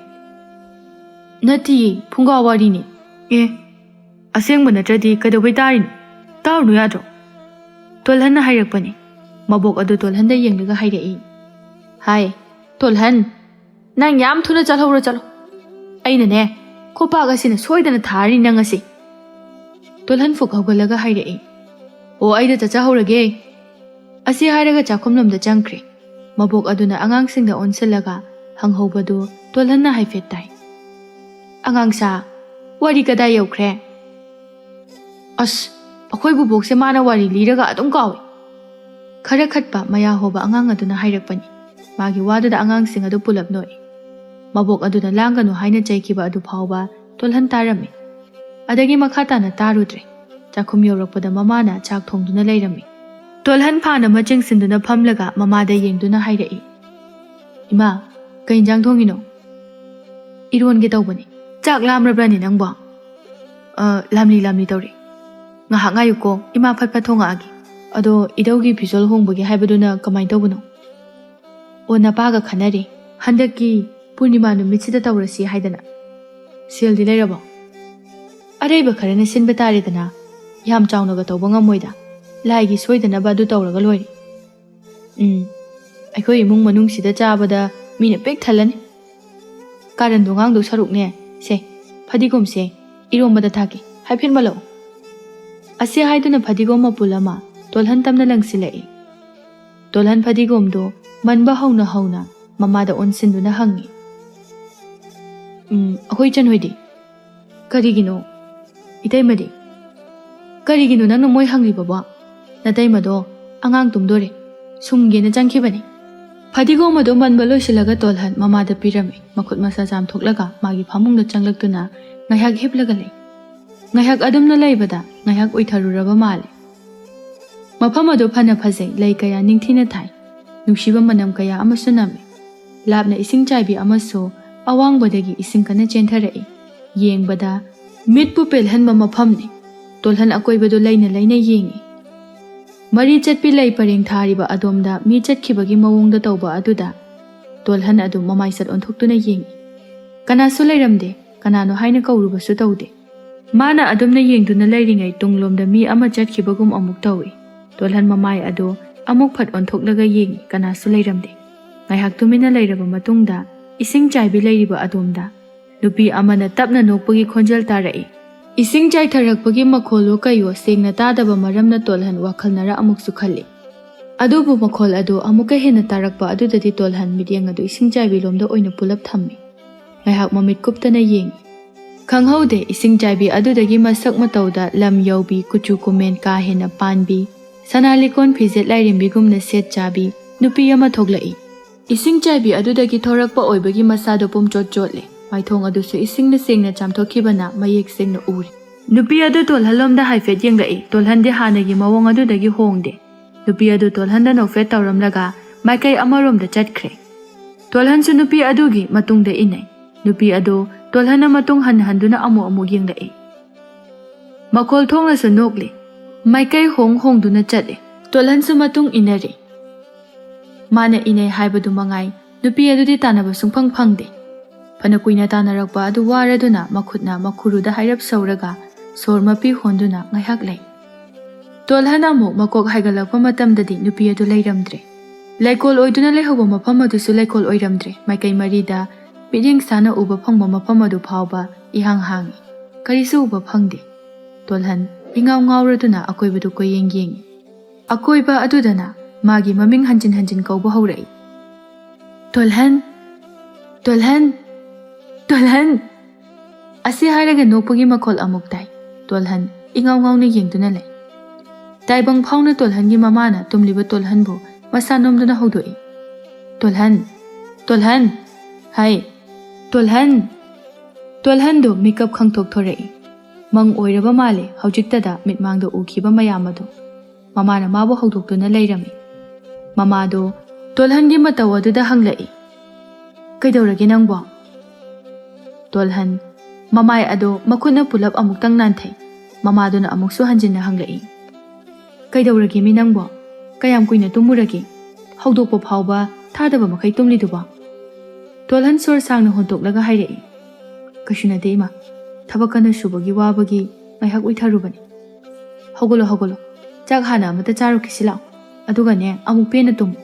"ꯅꯠꯇꯤꯌꯦ, ꯐꯨꯡꯒꯥ ꯋꯥꯔꯤꯅꯤ꯫" "ꯑꯦ, ꯑꯁꯦꯡꯕ ꯅꯠꯇ꯭ꯔꯗꯤ ꯀꯩꯗꯧꯕꯩ ꯇꯥꯔꯤꯅꯣ? ꯇꯥꯔꯨꯅꯨ ꯌꯥꯗ꯭ꯔꯣ?" ꯇꯣꯜꯍꯟꯅ ꯍꯥꯏꯔꯛꯄꯅꯤ꯫ ꯃꯕꯣꯛ ꯑꯗꯨ ꯇꯣꯜꯍꯟꯗ ꯌꯦꯡꯂꯒ ꯍꯥꯏꯔꯛꯏ, "ꯍꯥꯏ, ꯇꯣꯜꯍꯟ, ꯅꯪ ꯌꯥꯝ ꯊꯨꯅ ꯆꯠꯍꯧꯔꯣ, ꯆꯠꯂꯣ꯫ ꯑꯩꯅꯅꯦ, ꯈꯣꯄꯥꯛ ꯑꯁꯤꯅ ꯁꯣꯏꯗꯅ ꯊꯥꯔꯅꯤ ꯅꯪ ꯑꯁꯤ꯫" ꯇꯣꯜꯍꯟ ꯐꯨꯛ ꯍꯧꯒꯠꯂꯒ ꯍꯥꯏꯔꯛꯏ, "ꯑꯣ, ꯑꯩꯗ ꯆꯠꯆꯍꯧꯔꯒꯦ꯫" ꯑꯁꯤ ꯍꯥꯏꯔꯒ ꯆꯥꯛꯈꯨꯝꯂꯣꯝꯗ ꯆꯪꯈ꯭ꯔꯦ꯫ ꯃꯕꯣꯛ ꯑꯗꯨꯅ ꯑꯉꯥꯡꯁꯤꯡꯗ ꯑꯣꯟꯁꯤꯜꯂꯒ ꯍꯪꯍꯧꯕꯗꯨ ꯇꯣꯜꯍꯟꯅ ꯍꯥꯏꯐꯦꯠ ꯇꯥꯏ꯫ "ꯑꯉꯥꯡꯁꯥ, ꯋꯥꯔꯤ ꯀꯗꯥꯏ ꯌꯧꯈ꯭ꯔꯦ?" "ꯑꯁ, ꯑꯩꯈꯣꯏ ꯕꯨꯕꯣꯛꯁꯦ ꯃꯥꯅ ꯋꯥꯔꯤ ꯂꯤꯔꯒ ꯑꯗꯨꯝ ꯀꯥꯎꯏ꯫" ꯈꯔ ꯈꯠꯄ ꯃꯌꯥ ꯍꯣꯕ ꯑꯉꯥꯡ ꯑꯗꯨꯅ ꯍꯥꯏꯔꯛꯄꯅꯤ꯫ ꯃꯥꯒꯤ ꯋꯥꯗꯨꯗ ꯑꯉꯥꯡꯁꯤꯡ ꯑꯗꯨ ꯄꯨꯂꯞ ꯅꯣꯛꯏ꯫ ꯃꯕꯣꯛ ꯑꯗꯨꯅ ꯂꯥꯡꯒꯅꯨ ꯍꯥꯏꯅ ꯆꯩꯈꯤꯕ ꯑꯗꯨ ꯐꯥꯎꯕ ꯇꯣꯜꯍꯟ ꯇꯥꯔꯝꯃꯤ꯫ ꯑꯗꯒꯤ ꯃꯈꯥ ꯇꯥꯅ ꯇꯥꯔꯨꯗ꯭ꯔꯦ꯫ ꯆꯥꯛꯈꯨꯝ ꯌꯧꯔꯛꯄꯗ ꯃꯃꯥꯅ ꯆꯥꯛ ꯊꯣꯡꯗꯨꯅ ꯂꯩꯔꯝꯃꯤ꯫ ꯇꯣꯜꯍꯟ ꯐꯥꯅ ꯃꯆꯤꯡ ꯁꯤꯟꯗꯨꯅ ꯐꯝꯂꯒ ꯃꯃꯥꯗ ꯌꯦꯡꯗꯨꯅ ꯍꯥꯏꯔꯛꯏ, "ꯏꯃꯥ, ꯀꯩ ꯏꯟꯖꯥꯡ ꯊꯣꯡꯉꯤꯅꯣ?" "ꯏꯔꯣꯟꯒꯦ ꯇꯧꯕꯅꯤ꯫ ꯆꯥꯛ ꯂꯥꯝꯔꯕ꯭ꯔꯅꯦ ꯅꯪꯕꯣ?" "ꯑ, ꯂꯥꯝꯂꯤ ꯂꯥꯝꯂꯤ ꯇꯧꯔꯤ꯫ ꯉꯥꯏꯍꯥꯛ ꯉꯥꯏꯌꯨꯀꯣ, ꯏꯃꯥ ꯐꯠ ꯐꯠ ꯊꯣꯡꯉꯛꯑꯒꯦ꯫ ꯑꯗꯣ ꯏꯙꯧꯒꯤ ꯐꯤꯖꯣꯜ ꯍꯣꯡꯕꯒꯤ ꯍꯥꯏꯕꯗꯨꯅ ꯀꯃꯥꯏꯅ ꯇꯧꯕꯅꯣ?" "ꯑꯣ, ꯅꯄꯥꯒ ꯈꯟꯅꯔꯤ꯫ ꯍꯟꯗꯛꯀꯤ ꯄꯨꯔꯅꯤꯃꯥ ꯅꯨꯃꯤꯠꯁꯤꯗ ꯇꯧꯔꯁꯤ ꯍꯥꯏꯗꯅ꯫" "ꯁꯦꯜꯗꯤ ꯂꯩꯔꯕꯣ?" "ꯑꯔꯩꯕ ꯈꯔꯅ ꯁꯤꯟꯕ ꯇꯥꯔꯦꯗꯅ꯫ ꯌꯥꯝ ꯆꯥꯎꯅꯒ ꯇꯧꯕ ꯉꯝꯃꯣꯏꯗ꯫ ꯂꯥꯏꯒꯤ ꯁꯣꯏꯗꯅꯕ ꯑꯗꯨ ꯇꯧꯔꯒ ꯂꯣꯏꯔꯦ꯫" "ꯎꯝ, ꯑꯩꯈꯣꯏ ꯏꯃꯨꯡ ꯃꯅꯨꯡꯁꯤꯗ ꯆꯥꯕꯗ ꯃꯤꯅ ꯄꯤꯛ ꯊꯜꯂꯅꯤ꯫ ꯀꯥꯔꯟꯗꯣ ꯉꯥꯡꯗꯧ ꯁꯔꯨꯛꯅꯦ, ꯁꯦ, ꯐꯗꯤꯒꯣꯝꯁꯦ ꯏꯔꯣꯝꯕꯗ ꯊꯥꯛꯀꯦ, ꯍꯥꯏꯐꯦꯠ ꯃꯜꯂꯛꯎ꯫" ꯑꯁꯤ ꯍꯥꯏꯗꯨꯅ ꯐꯗꯤꯒꯣꯝ ꯃꯄꯨꯜ ꯑꯃ ꯇꯣꯜꯍꯟ ꯇꯝꯅ ꯂꯪꯁꯤꯜꯂꯛꯏ꯫ ꯇꯣꯜꯍꯟ ꯐꯗꯤꯒꯣꯝꯗꯣ ꯃꯟꯕ ꯍꯧꯅ ꯍꯧꯅ ꯃꯃꯥꯗ ꯑꯣꯟꯁꯤꯟꯗꯨꯅ ꯍꯪꯉꯤ, "ꯎꯝ, ꯑꯩꯈꯣꯏ ꯏꯆꯟ ꯍꯣꯏꯗꯤ?" "ꯀꯔꯤꯒꯤꯅꯣ? ꯏꯇꯩꯃꯗꯤ?" "ꯀꯔꯤꯒꯤꯅꯣ ꯅꯪꯅ ꯃꯣꯏ ꯍꯪꯂꯤꯕꯕꯣ? ꯅꯇꯩꯃꯗꯣ ꯑꯉꯥꯡ ꯇꯨꯝꯗꯣꯔꯦ, ꯁꯨꯝꯒꯦꯅ ꯆꯪꯈꯤꯕꯅꯤ꯫" ꯐꯗꯤꯒꯣꯝ ꯑꯗꯨ ꯃꯟꯕ ꯂꯣꯏꯁꯤꯜꯂꯒ ꯇꯣꯜꯍꯟ ꯃꯃꯥꯗ ꯄꯤꯔꯝꯃꯤ꯫ ꯃꯈꯨꯠ ꯃꯁꯥ ꯆꯥꯝꯊꯣꯛꯂꯒ ꯃꯥꯒꯤ ꯐꯃꯨꯡꯗ ꯆꯪꯂꯛꯇꯨꯅ ꯉꯥꯏꯍꯥꯛ ꯍꯤꯞꯂꯒ ꯂꯩ꯫ ꯉꯥꯏꯍꯥꯛ ꯑꯗꯨꯝꯅ ꯂꯩꯕꯗ ꯉꯥꯏꯍꯥꯛ ꯎꯏꯊꯔꯨꯔꯕ ꯃꯥꯜꯂꯦ꯫ ꯃꯐꯝ ꯑꯗꯨ ꯐꯅ ꯐꯖꯩ, ꯂꯩ ꯀꯌꯥ ꯅꯤꯡꯊꯤꯅ ꯊꯥꯏ, ꯅꯨꯡꯁꯤꯕ ꯃꯅꯝ ꯀꯌꯥ ꯑꯃꯁꯨ ꯅꯝꯃꯤ꯫ ꯂꯥꯞꯅ ꯏꯁꯤꯡ ꯆꯥꯏꯕꯤ ꯑꯃꯁꯨ ꯑꯋꯥꯡꯕꯗꯒꯤ ꯏꯁꯤꯡ ꯀꯟꯅ ꯆꯦꯟꯊꯔꯛꯏ꯫ ꯌꯦꯡꯕꯗ ꯃꯤꯠꯄꯨ ꯄꯦꯜꯍꯟꯕ ꯃꯐꯝꯅꯤ꯫ ꯇꯣꯜꯍꯟ ꯑꯀꯣꯏꯕꯗꯨ ꯂꯩꯅ ꯂꯩꯅ ꯌꯦꯡꯏ꯫ ꯃꯔꯤ ꯆꯠꯄꯤ ꯂꯩ ꯄꯔꯦꯡ ꯊꯥꯔꯤꯕ ꯑꯗꯣꯝꯗ ꯃꯤ ꯆꯠꯈꯤꯕꯒꯤ ꯃꯑꯣꯡꯗ ꯇꯧꯕ ꯑꯗꯨꯗ ꯇꯣꯜꯍꯟ ꯑꯗꯨ ꯃꯃꯥꯏꯆꯠ ꯑꯣꯟꯊꯣꯛꯇꯨꯅ ꯌꯦꯡꯏ꯫ ꯀꯅꯥꯁꯨ ꯂꯩꯔꯝꯗꯦ, ꯀꯅꯥꯅꯣ ꯍꯥꯏꯅ ꯀꯧꯔꯨꯕꯁꯨ ꯇꯧꯗꯦ꯫ ꯃꯥꯅ ꯑꯗꯨꯝꯅ ꯌꯦꯡꯗꯨꯅ ꯂꯩꯔꯤꯉꯩ ꯇꯨꯡꯂꯣꯝꯗ ꯃꯤ ꯑꯃ ꯆꯠꯈꯤꯕꯒꯨꯝ ꯑꯃꯨꯛ ꯇꯧꯏ꯫ ꯇꯣꯜꯍꯟ ꯃꯃꯥꯏ ꯑꯗꯨ ꯑꯃꯨꯛ ꯐꯠ ꯑꯣꯟꯊꯣꯛꯂꯒ ꯌꯦꯡꯏ, ꯀꯅꯥꯁꯨ ꯂꯩꯔꯝꯗꯦ꯫ ꯉꯥꯏꯍꯥꯛ ꯇꯨꯃꯤꯟꯅ ꯂꯩꯔꯕ ꯃꯇꯨꯡꯗ ꯏꯁꯤꯡ ꯆꯥꯏꯕꯤ ꯂꯩꯔꯤꯕ ꯑꯗꯣꯝꯗ ꯅꯨꯄꯤ ꯑꯃꯅ ꯇꯞꯅ ꯅꯣꯛꯄꯒꯤ ꯈꯣꯟꯖꯦꯜ ꯇꯥꯔꯛꯏ꯫ ꯏꯁꯤꯡ ꯆꯥꯏꯊꯔꯛꯄꯒꯤ ꯃꯈꯣꯜꯂꯣ ꯀꯩꯌꯣ ꯁꯦꯡꯅ ꯇꯥꯗꯕ ꯃꯔꯝꯅ ꯇꯣꯜꯍꯟ ꯋꯥꯈꯜꯅꯔ ꯑꯃꯨꯛꯁꯨ ꯈꯜꯂꯤ꯫ ꯑꯗꯨꯕꯨ ꯃꯈꯣꯜ ꯑꯗꯨ ꯑꯃꯨꯛꯀ ꯍꯦꯟꯅ ꯇꯥꯔꯛꯄ ꯑꯗꯨꯗꯗꯤ ꯇꯣꯜꯍꯟ ꯃꯤꯠꯌꯦꯡ ꯑꯗꯨ ꯏꯁꯤꯡ ꯆꯥꯏꯕꯤ ꯂꯣꯝꯗ ꯑꯣꯏꯅ ꯄꯨꯂꯞ ꯊꯝꯃꯤ꯫ ꯉꯥꯏꯍꯥꯛ ꯃꯃꯤꯠ ꯀꯨꯞꯇꯅ ꯌꯦꯡꯏ꯫ ꯈꯪꯍꯧꯗꯦ, ꯏꯁꯤꯡ ꯆꯥꯏꯕꯤ ꯑꯗꯨꯗꯒꯤ ꯃꯁꯛ ꯃꯇꯧꯗ ꯂꯝ ꯌꯧꯕꯤ, ꯀꯨꯆꯨ ꯀꯨꯃꯦꯟ ꯀꯥ ꯍꯦꯟꯅ ꯄꯥꯟꯕꯤ, ꯁꯅꯥ ꯂꯤꯛꯀꯣꯟ ꯐꯤꯖꯦꯠ ꯂꯥꯏꯔꯦꯝꯕꯤꯒꯨꯝꯅ ꯁꯦꯠ ꯆꯥꯕꯤ ꯅꯨꯄꯤ ꯑꯃ ꯊꯣꯛꯂꯛꯏ꯫ ꯏꯁꯤꯡ ꯆꯥꯏꯕꯤ ꯑꯗꯨꯗꯒꯤ ꯊꯣꯔꯛꯄ ꯑꯣꯏꯕꯒꯤ ꯃꯁꯥꯗꯣ ꯄꯨꯝꯆꯣꯠ ꯆꯣꯠꯂꯦ꯫ ꯃꯥꯏꯊꯣꯡ ꯑꯗꯨꯁꯨ ꯏꯁꯤꯡꯅ ꯁꯦꯡꯅ ꯆꯥꯝꯊꯣꯛꯈꯤꯕꯅ ꯃꯌꯦꯛ ꯁꯦꯡꯅ ꯎꯔꯤ꯫ ꯅꯨꯄꯤ ꯑꯗꯨ ꯇꯣꯜꯍꯟꯂꯣꯝꯗ ꯍꯥꯏꯐꯦꯠ ꯌꯦꯡꯂꯛꯏ꯫ ꯇꯣꯜꯍꯟꯗꯤ ꯍꯥꯟꯅꯒꯤ ꯃꯑꯣꯡ ꯑꯗꯨꯗꯒꯤ ꯍꯣꯡꯗꯦ꯫ ꯅꯨꯄꯤ ꯑꯗꯨ ꯇꯣꯜꯍꯟꯗ ꯅꯣꯛꯐꯦꯠ ꯇꯧꯔꯝꯂꯒ ꯃꯥꯏꯀꯩ ꯑꯃꯔꯣꯝꯗ ꯆꯠꯈ꯭ꯔꯦ꯫ ꯇꯣꯜꯍꯟꯁꯨ ꯅꯨꯄꯤ ꯑꯗꯨꯒꯤ ꯃꯇꯨꯡꯗ ꯏꯟꯅꯩ꯫ ꯅꯨꯄꯤ ꯑꯗꯨ ꯇꯣꯜꯍꯟꯅ ꯃꯇꯨꯡ ꯍꯟ ꯍꯟꯗꯨꯅ ꯑꯃꯨꯛ ꯑꯃꯨꯛ ꯌꯦꯡꯂꯛꯏ꯫ ꯃꯈꯣꯜ ꯊꯣꯛꯅꯁꯨ ꯅꯣꯛꯂꯤ꯫ ꯃꯥꯏꯀꯩ ꯍꯣꯡ ꯍꯣꯡꯗꯨꯅ ꯆꯠꯂꯤ꯫ ꯇꯣꯜꯍꯟꯁꯨ ꯃꯇꯨꯡ ꯏꯟꯅꯔꯤ꯫ ꯃꯥꯅ ꯏꯟꯅꯩ ꯍꯥꯏꯕꯗꯨ ꯃꯉꯥꯏ, ꯅꯨꯄꯤ ꯑꯗꯨꯗꯤ ꯇꯥꯟꯅꯕ ꯁꯨꯡꯐꯪ ꯐꯪꯗꯦ꯫ ꯐꯅ ꯀꯨꯏꯅ ꯇꯥꯟꯅꯔꯛꯄ ꯑꯗꯨ ꯋꯥꯔꯗꯨꯅ ꯃꯈꯨꯠꯅ ꯃꯈꯨꯔꯨꯗ ꯍꯥꯏꯔꯞ ꯁꯧꯔꯒ ꯁꯣꯔ ꯃꯄꯤ ꯍꯣꯟꯗꯨꯅ ꯉꯥꯏꯍꯥꯛ ꯂꯩ꯫ ꯇꯣꯜꯍꯟ ꯑꯃꯨꯛ ꯃꯀꯣꯛ ꯍꯥꯏꯒꯠꯂꯛꯄ ꯃꯇꯝꯗꯗꯤ ꯅꯨꯄꯤ ꯑꯗꯨ ꯂꯩꯔꯝꯗ꯭ꯔꯦ꯫ ꯂꯩꯀꯣꯜ ꯑꯣꯏꯗꯨꯅ ꯂꯩꯍꯧꯕ ꯃꯐꯝ ꯑꯗꯨꯁꯨ ꯂꯩꯀꯣꯜ ꯑꯣꯏꯔꯝꯗ꯭ꯔꯦ꯫ ꯃꯥꯏꯀꯩ ꯃꯔꯤꯗ ꯃꯤꯠꯌꯦꯡ ꯁꯥꯅ ꯎꯕ ꯐꯪꯕ ꯃꯐꯝ ꯑꯗꯨ ꯐꯥꯎꯕ ꯏꯍꯥꯡ ꯍꯥꯡꯏ꯫ ꯀꯔꯤꯁꯨ ꯎꯕ ꯐꯪꯗꯦ꯫ ꯇꯣꯜꯍꯟ ꯏꯉꯥꯎ ꯉꯥꯎꯔꯗꯨꯅ ꯑꯀꯣꯏꯕꯗꯨ ꯀꯣꯏꯌꯦꯡ ꯌꯦꯡꯏ꯫ ꯑꯀꯣꯏꯕ ꯑꯗꯨꯗꯅ ꯃꯥꯒꯤ ꯃꯃꯤꯡ ꯍꯟꯖꯤꯟ ꯍꯟꯖꯤꯟ ꯀꯧꯕ ꯍꯧꯔꯛꯏ꯫ "ꯇꯣꯜꯍꯟ! ꯇꯣꯜꯍꯟ! ꯇꯣꯜꯍꯟ!" ꯑꯁꯤ ꯍꯥꯏꯔꯒ ꯅꯣꯛꯄꯒꯤ ꯃꯈꯣꯜ ꯑꯃꯨꯛ ꯇꯥꯏ꯫ ꯇꯣꯜꯍꯟ ꯏꯉꯥꯎ ꯉꯥꯎꯅ ꯌꯦꯡꯗꯨꯅ ꯂꯩ꯫ ꯇꯥꯏꯕꯪ ꯐꯥꯎꯅ ꯇꯣꯜꯍꯟꯒꯤ ꯃꯃꯥꯅ ꯇꯨꯝꯂꯤꯕ ꯇꯣꯜꯍꯟꯕꯨ ꯃꯁꯥ ꯅꯣꯝꯗꯨꯅ ꯍꯧꯗꯣꯛꯏ꯫ "ꯇꯣꯜꯍꯟ! ꯇꯣꯜꯍꯟ! ꯍꯥꯏ! ꯇꯣꯜꯍꯟ!" ꯇꯣꯜꯍꯟꯗꯨ ꯃꯤꯀꯞ ꯈꯪꯊꯣꯛ ꯊꯣꯔꯛꯏ꯫ ꯃꯪ ꯑꯣꯏꯔꯕ ꯃꯥꯜꯂꯦ ꯍꯧꯖꯤꯛꯇꯗ ꯃꯤꯠꯃꯥꯡꯗ ꯎꯈꯤꯕ ꯃꯌꯥꯝ ꯑꯗꯨ꯫ ꯃꯃꯥꯅ ꯃꯥꯕꯨ ꯍꯧꯗꯣꯛꯇꯨꯅ ꯂꯩꯔꯝꯃꯤ꯫ ꯃꯃꯥꯗꯨ ꯇꯣꯜꯍꯟꯒꯤ ꯃꯇꯧ ꯑꯗꯨꯗ ꯍꯪꯂꯛꯏ, "ꯀꯩꯗꯧꯔꯒꯦ ꯅꯪꯕꯣ?" ꯇꯣꯜꯍꯟ ꯃꯃꯥꯏ ꯑꯗꯨ ꯃꯈꯨꯠꯅ ꯄꯨꯂꯞ ꯑꯃꯨꯛꯇꯪ ꯅꯥꯟꯊꯩ꯫ ꯃꯃꯥꯗꯨꯅ ꯑꯃꯨꯛꯁꯨ ꯍꯟꯖꯤꯟꯅ ꯍꯪꯂꯛꯏ, "ꯀꯩꯗꯧꯔꯒꯦꯃꯤ ꯅꯪꯕꯣ? ꯀꯌꯥꯝ ꯀꯨꯏꯅ ꯇꯨꯝꯃꯨꯔꯒꯦ? ꯍꯧꯗꯣꯛꯄ ꯐꯥꯎꯕ ꯊꯥꯗꯕ ꯃꯈꯩ ꯇꯨꯝꯂꯤꯗꯨꯕꯣ?" ꯇꯣꯜꯍꯟ ꯁꯣꯔ ꯁꯥꯡꯅ ꯍꯣꯟꯇꯣꯛꯂꯒ ꯍꯥꯏꯔꯛꯏ, "ꯀꯩꯁꯨ ꯅꯠꯇꯦ ꯏꯃꯥ, ꯊꯕꯛ ꯀꯟꯅ ꯁꯨꯕꯒꯤ ꯋꯥꯕꯒꯤ ꯉꯥꯏꯍꯥꯛ ꯎꯏꯊꯔꯨꯕꯅꯤ꯫ ꯍꯧꯒꯠꯂꯣ, ꯍꯧꯒꯠꯂꯣ, ꯆꯥꯛ ꯍꯥꯟꯅ ꯑꯃꯇ ꯆꯥꯔꯨꯈꯤꯁꯤ ꯂꯥꯛꯑꯣ, ꯑꯗꯨꯒꯅꯦ ꯑꯃꯨꯛ ꯄꯦꯟꯅ ꯇꯨꯝꯃꯨ꯫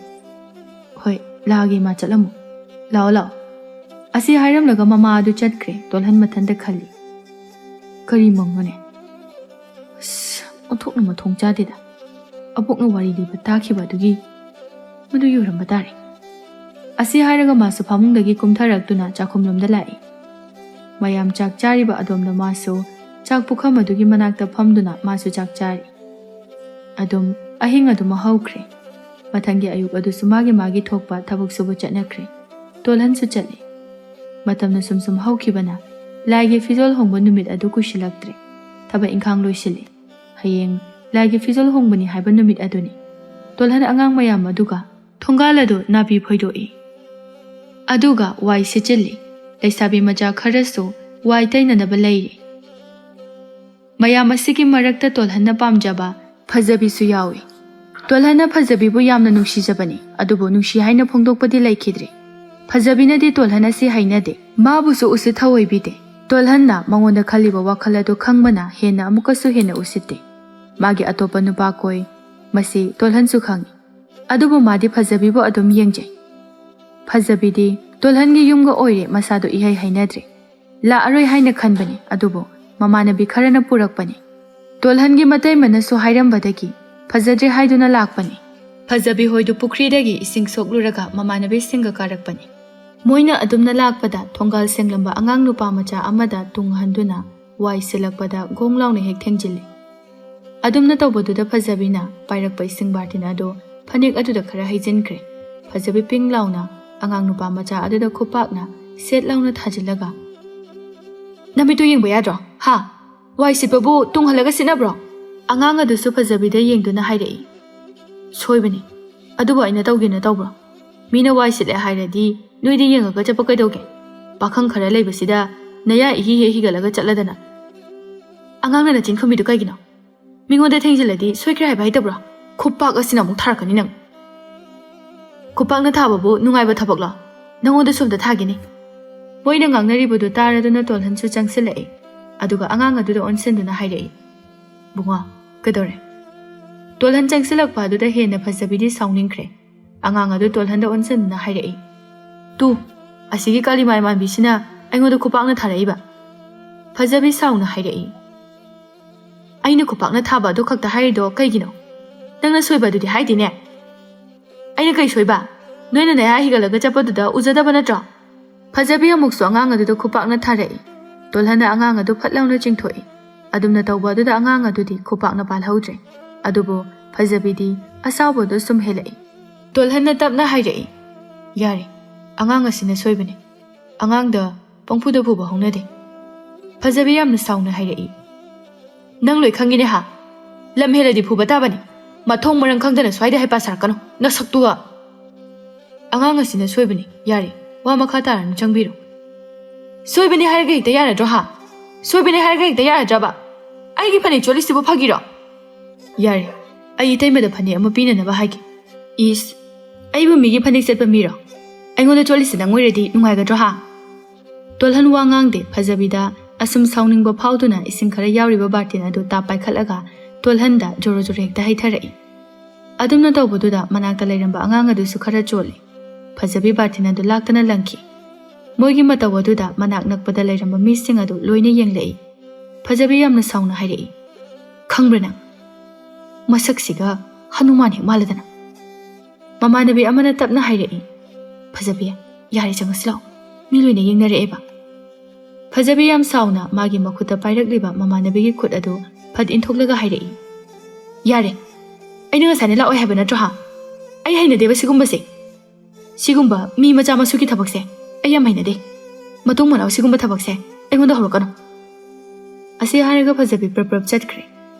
ꯍꯣꯏ, ꯂꯥꯛꯑꯒꯦ ꯏꯃꯥ, ꯆꯠꯂꯝꯃꯣ꯫ ꯂꯥꯛꯑꯣ, ꯂꯥꯛꯑꯣ꯫" ꯑꯁꯤ ꯍꯥꯏꯔꯝꯂꯒ ꯃꯃꯥ ꯑꯗꯨ ꯆꯠꯈ꯭ꯔꯦ꯫ ꯇꯣꯜꯍꯟ ꯃꯊꯟꯇ ꯈꯜꯂꯤ, "ꯀꯔꯤ ꯃꯪꯅꯣꯅꯦ? ꯑꯁ, ꯑꯣꯟꯊꯣꯛꯅ ꯃꯊꯣꯡ ꯆꯥꯗꯦꯗ꯫ ꯑꯕꯣꯛꯅ ꯋꯥꯔꯤ ꯂꯤꯕ ꯇꯥꯈꯤꯕ ꯑꯗꯨꯒꯤ ꯃꯗꯨ ꯌꯨꯔꯝꯕ ꯇꯥꯔꯦ꯫ ꯑꯁꯤ ꯍꯥꯏꯔꯒ ꯃꯥꯁꯨ ꯐꯃꯨꯡꯗꯒꯤ ꯀꯨꯝꯊꯔꯛꯇꯨꯅ ꯆꯥꯛꯈꯨꯝꯂꯣꯝꯗ ꯂꯥꯛꯏ꯫ ꯃꯌꯥꯝ ꯆꯥꯛ ꯆꯥꯔꯤꯕ ꯑꯗꯣꯝꯗ ꯃꯥꯁꯨ ꯆꯥꯛ ꯄꯨꯈꯝ ꯑꯗꯨꯒꯤ ꯃꯅꯥꯛꯇ ꯐꯝꯗꯨꯅ ꯃꯥꯁꯨ ꯆꯥꯛ ꯆꯥꯔꯤ꯫ ꯑꯗꯨꯝ ꯑꯍꯤꯡ ꯑꯗꯨꯃꯛ ꯍꯧꯈ꯭ꯔꯦ꯫ ꯃꯊꯪꯒꯤ ꯑꯌꯨꯛ ꯑꯗꯨꯁꯨ ꯃꯥꯒꯤ ꯃꯥꯒꯤ ꯊꯣꯛꯄ ꯊꯕꯛ ꯁꯨꯕ ꯆꯠꯅꯈ꯭ꯔꯦ꯫ ꯇꯣꯜꯍꯟꯁꯨ ꯆꯠꯂꯤ꯫ ꯃꯇꯝꯅ ꯁꯨꯝ ꯁꯨꯝ ꯍꯧꯈꯤꯕꯅ ꯂꯥꯏꯒꯤ ꯐꯤꯖꯣꯜ ꯍꯣꯡꯕ ꯅꯨꯃꯤꯠ ꯑꯗꯨ ꯀꯨꯏꯁꯤꯜꯂꯛꯇ꯭ꯔꯦ꯫ ꯊꯕꯛ ꯏꯪꯈꯥꯡ ꯂꯣꯏꯁꯤꯜꯂꯤ꯫ ꯍꯌꯦꯡ ꯂꯥꯏꯒꯤ ꯐꯤꯖꯣꯜ ꯍꯣꯡꯕꯅꯤ ꯍꯥꯏꯕ ꯅꯨꯃꯤꯠ ꯑꯗꯨꯅꯤ꯫ ꯇꯣꯜꯍꯟ ꯑꯉꯥꯡ ꯃꯌꯥꯝ ꯑꯗꯨꯒ ꯊꯣꯡꯒꯥꯜ ꯑꯗꯨ ꯅꯥꯄꯤ ꯐꯣꯏꯗꯣꯛꯏ꯫ ꯑꯗꯨꯒ ꯋꯥꯏ ꯁꯤꯠꯆꯤꯜꯂꯤ꯫ ꯂꯩꯁꯥꯕꯤ ꯃꯆꯥ ꯈꯔꯁꯨ ꯋꯥꯏ ꯇꯩꯅꯅꯕ ꯂꯩꯔꯤ꯫ ꯃꯌꯥꯝ ꯑꯁꯤꯒꯤ ꯃꯔꯛꯇ ꯇꯣꯜꯍꯟꯅ ꯄꯥꯝꯖꯕ ꯐꯖꯕꯤꯁꯨ ꯌꯥꯎꯏ꯫ ꯇꯣꯜꯍꯟꯅ ꯐꯖꯕꯤꯕꯨ ꯌꯥꯝꯅ ꯅꯨꯡꯁꯤꯖꯕꯅꯤ, ꯑꯗꯨꯕꯨ ꯅꯨꯡꯁꯤ ꯍꯥꯏꯅ ꯐꯣꯡꯗꯣꯛꯄꯗꯤ ꯂꯩꯈꯤꯗ꯭ꯔꯦ꯫ ꯐꯖꯕꯤꯅꯗꯤ ꯇꯣꯜꯍꯟ ꯑꯁꯤ ꯍꯩꯅꯗꯦ, ꯃꯥꯕꯨꯁꯨ ꯎꯁꯤꯠ ꯊꯑꯣꯏꯕꯤꯗꯦ꯫ ꯇꯣꯜꯍꯟꯅ ꯃꯉꯣꯟꯗ ꯈꯜꯂꯤꯕ ꯋꯥꯈꯜ ꯑꯗꯨ ꯈꯪꯕꯅ ꯍꯦꯟꯅ ꯑꯃꯨꯛꯀꯁꯨ ꯍꯦꯟꯅ ꯎꯁꯤꯠꯇꯦ꯫ ꯃꯥꯒꯤ ꯑꯇꯣꯞꯄ ꯅꯨꯄꯥ ꯀꯣꯏ, ꯃꯁꯤ ꯇꯣꯜꯍꯟꯁꯨ ꯈꯪꯏ꯫ ꯑꯗꯨꯕꯨ ꯃꯥꯗꯤ ꯐꯖꯕꯤꯕꯨ ꯑꯗꯨꯝ ꯌꯦꯡꯖꯩ꯫ ꯐꯖꯕꯤꯗꯤ ꯇꯣꯜꯍꯟꯒꯤ ꯌꯨꯝꯒ ꯑꯣꯏꯔꯦ ꯃꯁꯥꯗꯣ ꯏꯍꯩ ꯍꯩꯅꯗ꯭ꯔꯦ꯫ ꯂꯥꯛꯑꯔꯣꯏ ꯍꯥꯏꯅ ꯈꯟꯕꯅꯤ, ꯑꯗꯨꯕꯨ ꯃꯃꯥꯟꯅꯕꯤ ꯈꯔꯅ ꯄꯨꯔꯛꯄꯅꯤ꯫ ꯇꯣꯜꯍꯟꯒꯤ ꯃꯇꯩꯃꯅꯁꯨ ꯍꯥꯏꯔꯝꯕꯗꯒꯤ ꯐꯖꯗ꯭ꯔꯦ ꯍꯥꯏꯗꯨꯅ ꯂꯥꯛꯄꯅꯤ꯫ ꯐꯖꯕꯤ ꯍꯣꯏꯗꯨ ꯄꯨꯈ꯭ꯔꯤꯗꯒꯤ ꯏꯁꯤꯡ ꯁꯣꯛꯂꯨꯔꯒ ꯃꯃꯥꯟꯅꯕꯤꯁꯤꯡꯒ ꯀꯥꯔꯛꯄꯅꯤ꯫ ꯃꯣꯏꯅ ꯑꯗꯨꯝꯅ ꯂꯥꯛꯄꯗ ꯊꯣꯡꯒꯥꯜ ꯁꯦꯡꯂꯝꯕ ꯑꯉꯥꯡ ꯅꯨꯄꯥ ꯃꯆꯥ ꯑꯃꯗ ꯇꯨꯡ ꯍꯟꯗꯨꯅ ꯋꯥꯏ ꯁꯤꯜꯂꯛꯄꯗ ꯒꯣꯡ ꯂꯥꯎꯅ ꯍꯦꯛ ꯊꯦꯡꯖꯤꯜꯂꯤ꯫ ꯑꯗꯨꯝꯅ ꯇꯧꯕꯗꯨꯗ ꯐꯖꯕꯤꯅ ꯄꯥꯏꯔꯛꯄ ꯏꯁꯤꯡ ꯕꯥꯔꯇꯤꯟ ꯑꯗꯨ ꯐꯅꯦꯛ ꯑꯗꯨꯗ ꯈꯔ ꯍꯩꯖꯤꯟꯈ꯭ꯔꯦ꯫ ꯐꯖꯕꯤ ꯄꯤꯡ ꯂꯥꯎꯅ ꯑꯉꯥꯡ ꯅꯨꯄꯥ ꯃꯆꯥ ꯑꯗꯨꯗ ꯈꯨꯄꯥꯛꯅ ꯁꯦꯠ ꯂꯥꯎꯅ ꯊꯥꯖꯤꯜꯂꯒ, "ꯅꯃꯤꯠꯇꯨ ꯌꯦꯡꯕ ꯌꯥꯗ꯭ꯔꯣ? ꯍꯥ? ꯋꯥꯏ ꯁꯤꯠꯄꯕꯨ ꯇꯨꯡ ꯍꯜꯂꯒ ꯁꯤꯠꯅꯕ꯭ꯔꯣ?" ꯑꯉꯥꯡ ꯑꯗꯨꯁꯨ ꯐꯖꯕꯤꯗ ꯌꯦꯡꯗꯨꯅ ꯍꯥꯏꯔꯛꯏ꯫ "ꯁꯣꯏꯕꯅꯤ꯫ ꯑꯗꯨꯕꯨ ꯑꯩꯅ ꯇꯧꯒꯦꯅ ꯇꯧꯕ꯭ꯔꯣ? ꯃꯤꯅ ꯋꯥꯏ ꯁꯤꯠꯂꯦ ꯍꯥꯏꯔꯗꯤ ꯅꯣꯏꯗꯤ ꯌꯦꯡꯉꯒ ꯆꯠꯄ ꯀꯩꯗꯧꯒꯦ? ꯄꯥꯈꯪ ꯈꯔ ꯂꯩꯕꯁꯤꯗ ꯅꯌꯥ ꯏꯍꯤ ꯍꯦꯛ ꯍꯤꯒꯠꯂꯒ ꯆꯠꯂꯗꯅ꯫ ꯑꯉꯥꯡꯅ ꯅꯆꯤꯟ ꯈꯨꯝꯃꯤꯗꯨ ꯀꯩꯒꯤꯅꯣ? ꯃꯤꯉꯣꯟꯗ ꯊꯦꯡꯖꯤꯜꯂꯗꯤ ꯁꯣꯏꯈ꯭ꯔꯦ ꯍꯥꯏꯕ ꯍꯩꯇꯕ꯭ꯔꯣ? ꯈꯨꯄꯥꯛ ꯑꯁꯤꯅ ꯑꯃꯨꯛ ꯊꯥꯔꯛꯀꯅꯤ ꯅꯪ꯫ ꯈꯨꯄꯥꯛꯅ ꯊꯥꯕꯕꯨ ꯅꯨꯡꯉꯥꯏꯕ ꯊꯕꯛꯂꯣ? ꯅꯪꯉꯣꯟꯗꯁꯨ ꯑꯝꯇ ꯊꯥꯒꯦꯅꯦ꯫" ꯃꯣꯏꯅ ꯉꯥꯡꯅꯔꯤꯕꯗꯨ ꯇꯥꯔꯗꯨꯅ ꯇꯣꯜꯍꯟꯁꯨ ꯆꯪꯁꯤꯜꯂꯛꯏ꯫ ꯑꯗꯨꯒ ꯑꯉꯥꯡ ꯑꯗꯨꯗ ꯑꯣꯟꯁꯤꯟꯗꯨꯅ ꯍꯥꯏꯔꯛꯏ, "ꯕꯨꯡꯉꯣ, ꯀꯩꯗꯧꯔꯦ?" ꯇꯣꯜꯍꯟ ꯆꯪꯁꯤꯜꯂꯛꯄ ꯑꯗꯨꯗ ꯍꯦꯟꯅ ꯐꯖꯕꯤꯗꯤ ꯁꯥꯎꯅꯤꯡꯈ꯭ꯔꯦ꯫ ꯑꯉꯥꯡ ꯑꯗꯨ ꯇꯣꯜꯍꯟꯗ ꯑꯣꯟꯁꯤꯟꯗꯨꯅ ꯍꯥꯏꯔꯛꯏ, "ꯇꯨ, ꯑꯁꯤꯒꯤ ꯀꯥꯂꯤꯃꯥꯏ ꯃꯥꯟꯕꯤꯁꯤꯅ ꯑꯩꯉꯣꯟꯗ ꯈꯨꯄꯥꯛꯅ ꯊꯥꯔꯛꯏꯕ꯫" ꯐꯖꯕꯤ ꯁꯥꯎꯅ ꯍꯥꯏꯔꯛꯏ, "ꯑꯩꯅ ꯈꯨꯄꯥꯛꯅ ꯊꯥꯕ ꯑꯗꯨ ꯈꯛꯇ ꯍꯥꯏꯔꯤꯗꯣ ꯀꯩꯒꯤꯅꯣ?" "ꯅꯪꯅ ꯁꯣꯏꯕ ꯑꯗꯨꯗꯤ ꯍꯥꯏꯗꯦꯅꯦ?" "ꯑꯩꯅ ꯀꯩ ꯁꯣꯏꯕ? ꯅꯣꯏꯅ ꯅꯌꯥ ꯍꯤꯒꯠꯂꯒ ꯆꯠꯄꯗꯨꯗ ꯎꯖꯗꯕ ꯅꯠꯇ꯭ꯔꯣ?" ꯐꯖꯕꯤ ꯑꯃꯨꯛꯁꯨ ꯑꯉꯥꯡ ꯑꯗꯨꯗ ꯈꯨꯄꯥꯛꯅ ꯊꯥꯔꯛꯏ꯫ ꯇꯣꯜꯍꯟꯅ ꯑꯉꯥꯡ ꯑꯗꯨ ꯐꯠ ꯂꯥꯎꯅ ꯆꯤꯡꯊꯣꯛꯏ꯫ ꯑꯗꯨꯝꯅ ꯇꯧꯕ ꯑꯗꯨꯗ ꯑꯉꯥꯡ ꯑꯗꯨꯗꯤ ꯈꯨꯄꯥꯛꯅ ꯄꯥꯜꯍꯧꯗ꯭ꯔꯦ꯫ ꯑꯗꯨꯕꯨ ꯐꯖꯕꯤꯗꯤ ꯑꯁꯥꯎꯕꯗꯨ ꯁꯨꯝ ꯍꯦꯜꯂꯛꯏ꯫ ꯇꯣꯜꯍꯟꯅ ꯇꯞꯅ ꯍꯥꯏꯔꯛꯏ, "ꯌꯥꯔꯦ, ꯑꯉꯥꯡ ꯑꯁꯤꯅ ꯁꯣꯏꯕꯅꯤ꯫ ꯑꯉꯥꯡꯗ ꯄꯪꯐꯨꯗ ꯐꯨꯕ ꯍꯧꯅꯗꯦ꯫" ꯐꯖꯕꯤ ꯌꯥꯝꯅ ꯁꯥꯎꯅ ꯍꯥꯏꯔꯛꯏ, "ꯅꯪ ꯂꯣꯏ ꯈꯪꯉꯤꯅꯦ ꯍꯥ? ꯂꯝ ꯍꯦꯜꯂꯗꯤ ꯐꯨꯕ ꯇꯥꯕꯅꯤ꯫ ꯃꯊꯣꯡ ꯃꯔꯝ ꯈꯪꯗꯅ ꯁ꯭ꯋꯥꯏꯗ ꯍꯩꯄꯥ ꯁꯥꯔꯛꯀꯅꯨ, ꯅꯁꯛꯇꯨꯒ!" "ꯑꯉꯥꯡ ꯑꯁꯤꯅ ꯁꯣꯏꯕꯅꯤ, ꯌꯥꯔꯦ, ꯋꯥ ꯃꯈꯥ ꯇꯥꯔꯅꯨ, ꯆꯪꯕꯤꯔꯣ꯫" "ꯁꯣꯏꯕꯅꯤ ꯍꯥꯏꯔꯒ ꯍꯦꯛꯇ ꯌꯥꯔꯗ꯭ꯔꯣ ꯍꯥ? ꯁꯣꯏꯕꯅꯤ ꯍꯥꯏꯔꯒ ꯍꯦꯛꯇ ꯌꯥꯔꯗ꯭ꯔꯕ? ꯑꯩꯒꯤ ꯐꯅꯦꯛ ꯆꯣꯠꯂꯤꯁꯤꯕꯨ ꯐꯥꯒꯤꯔꯣ?" "ꯌꯥꯔꯦ, ꯑꯩ ꯏꯇꯩꯃꯗ ꯐꯅꯦꯛ ꯑꯃ ꯄꯤꯅꯅꯕ ꯍꯥꯏꯒꯦ꯫" "ꯏꯁ, ꯑꯩꯕꯨ ꯃꯤꯒꯤ ꯐꯅꯦꯛ ꯆꯠꯄ ꯃꯤꯔꯣ? ꯑꯩꯉꯣꯟꯗ ꯆꯣꯠꯂꯤꯁꯤ ꯅꯪ ꯑꯣꯏꯔꯗꯤ ꯅꯨꯡꯉꯥꯏꯒꯗ꯭ꯔꯣ ꯍꯥ?" ꯇꯣꯜꯍꯟ ꯋꯥ ꯉꯥꯡꯗꯦ꯫ ꯐꯖꯕꯤꯗ ꯑꯁꯨꯝ ꯁꯥꯎꯅꯤꯡꯕ ꯐꯥꯎꯗꯨꯅ ꯏꯁꯤꯡ ꯈꯔ ꯌꯥꯎꯔꯤꯕ ꯕꯥꯔꯇꯤꯟ ꯑꯗꯨ ꯇꯥꯞ ꯄꯥꯏꯈꯠꯂꯒ ꯇꯣꯜꯍꯟꯗ ꯖꯣꯔꯣ ꯖꯣꯔꯣ ꯍꯦꯛꯇ ꯍꯩꯊꯔꯛꯏ꯫ ꯑꯗꯨꯝꯅ ꯇꯧꯕꯗꯨꯗ ꯃꯅꯥꯛꯇ ꯂꯩꯔꯝꯕ ꯑꯉꯥꯡ ꯑꯗꯨꯁꯨ ꯈꯔ ꯆꯣꯜꯂꯤ꯫ ꯐꯖꯕꯤ ꯕꯥꯔꯇꯤꯟ ꯑꯗꯨ ꯂꯥꯛꯇꯅ ꯂꯪꯈꯤ꯫ ꯃꯣꯏꯒꯤ ꯃꯇꯧ ꯑꯗꯨꯗ ꯃꯅꯥꯛ ꯅꯛꯄꯗ ꯂꯩꯔꯝꯕ ꯃꯤꯁꯤꯡ ꯑꯗꯨ ꯂꯣꯏꯅ ꯌꯦꯡꯂꯛꯏ꯫ ꯐꯖꯕꯤ ꯌꯥꯝꯅ ꯁꯥꯎꯅ ꯍꯥꯏꯔꯛꯏ, "ꯈꯪꯕ꯭ꯔꯥ ꯅꯪ? ꯃꯁꯛꯁꯤꯒ ꯍꯅꯨꯃꯥꯟ ꯍꯦꯛ ꯃꯥꯜꯂꯗꯅ꯫" ꯃꯃꯥꯟꯅꯕꯤ ꯑꯃꯅ ꯇꯞꯅ ꯍꯥꯏꯔꯛꯏ, "ꯐꯖꯕꯤ, ꯌꯥꯔꯦ, ꯆꯪꯉꯁꯤ ꯂꯥꯛꯑꯣ, ꯃꯤ ꯂꯣꯏꯅ ꯌꯦꯡꯅꯔꯛꯑꯦꯕ꯫" ꯐꯖꯕꯤ ꯌꯥꯝ ꯁꯥꯎꯅ ꯃꯥꯒꯤ ꯃꯈꯨꯠꯇ ꯄꯥꯏꯔꯛꯂꯤꯕ ꯃꯃꯥꯟꯅꯕꯤꯒꯤ ꯈꯨꯠ ꯑꯗꯨ ꯐꯠ ꯏꯟꯊꯣꯛꯂꯒ ꯍꯥꯏꯔꯛꯏ, "ꯌꯥꯔꯦ, ꯑꯩꯅ ꯉꯁꯥꯏꯅ ꯂꯥꯛꯑꯣꯏ ꯍꯥꯏꯕ ꯅꯠꯇ꯭ꯔꯣ ꯍꯥ? ꯑꯩ ꯍꯩꯅꯗꯦꯕ ꯁꯤꯒꯨꯝꯕꯁꯦ꯫ ꯁꯤꯒꯨꯝꯕ ꯃꯤ ꯃꯆꯥ ꯃꯁꯨꯒꯤ ꯊꯕꯛꯁꯦ ꯑꯩ ꯌꯥꯝ ꯍꯩꯅꯗꯦ꯫ ꯃꯇꯨꯡ ꯃꯅꯥꯎ ꯁꯤꯒꯨꯝꯕ ꯊꯕꯛꯁꯦ ꯑꯩꯉꯣꯟꯗ ꯍꯧꯔꯛꯀꯅꯨ꯫" ꯑꯁꯤ ꯍꯥꯏꯔꯒ ꯐꯖꯕꯤ ꯄ꯭ꯔꯞ ꯄ꯭ꯔꯞ ꯆꯠꯈ꯭ꯔꯦ꯫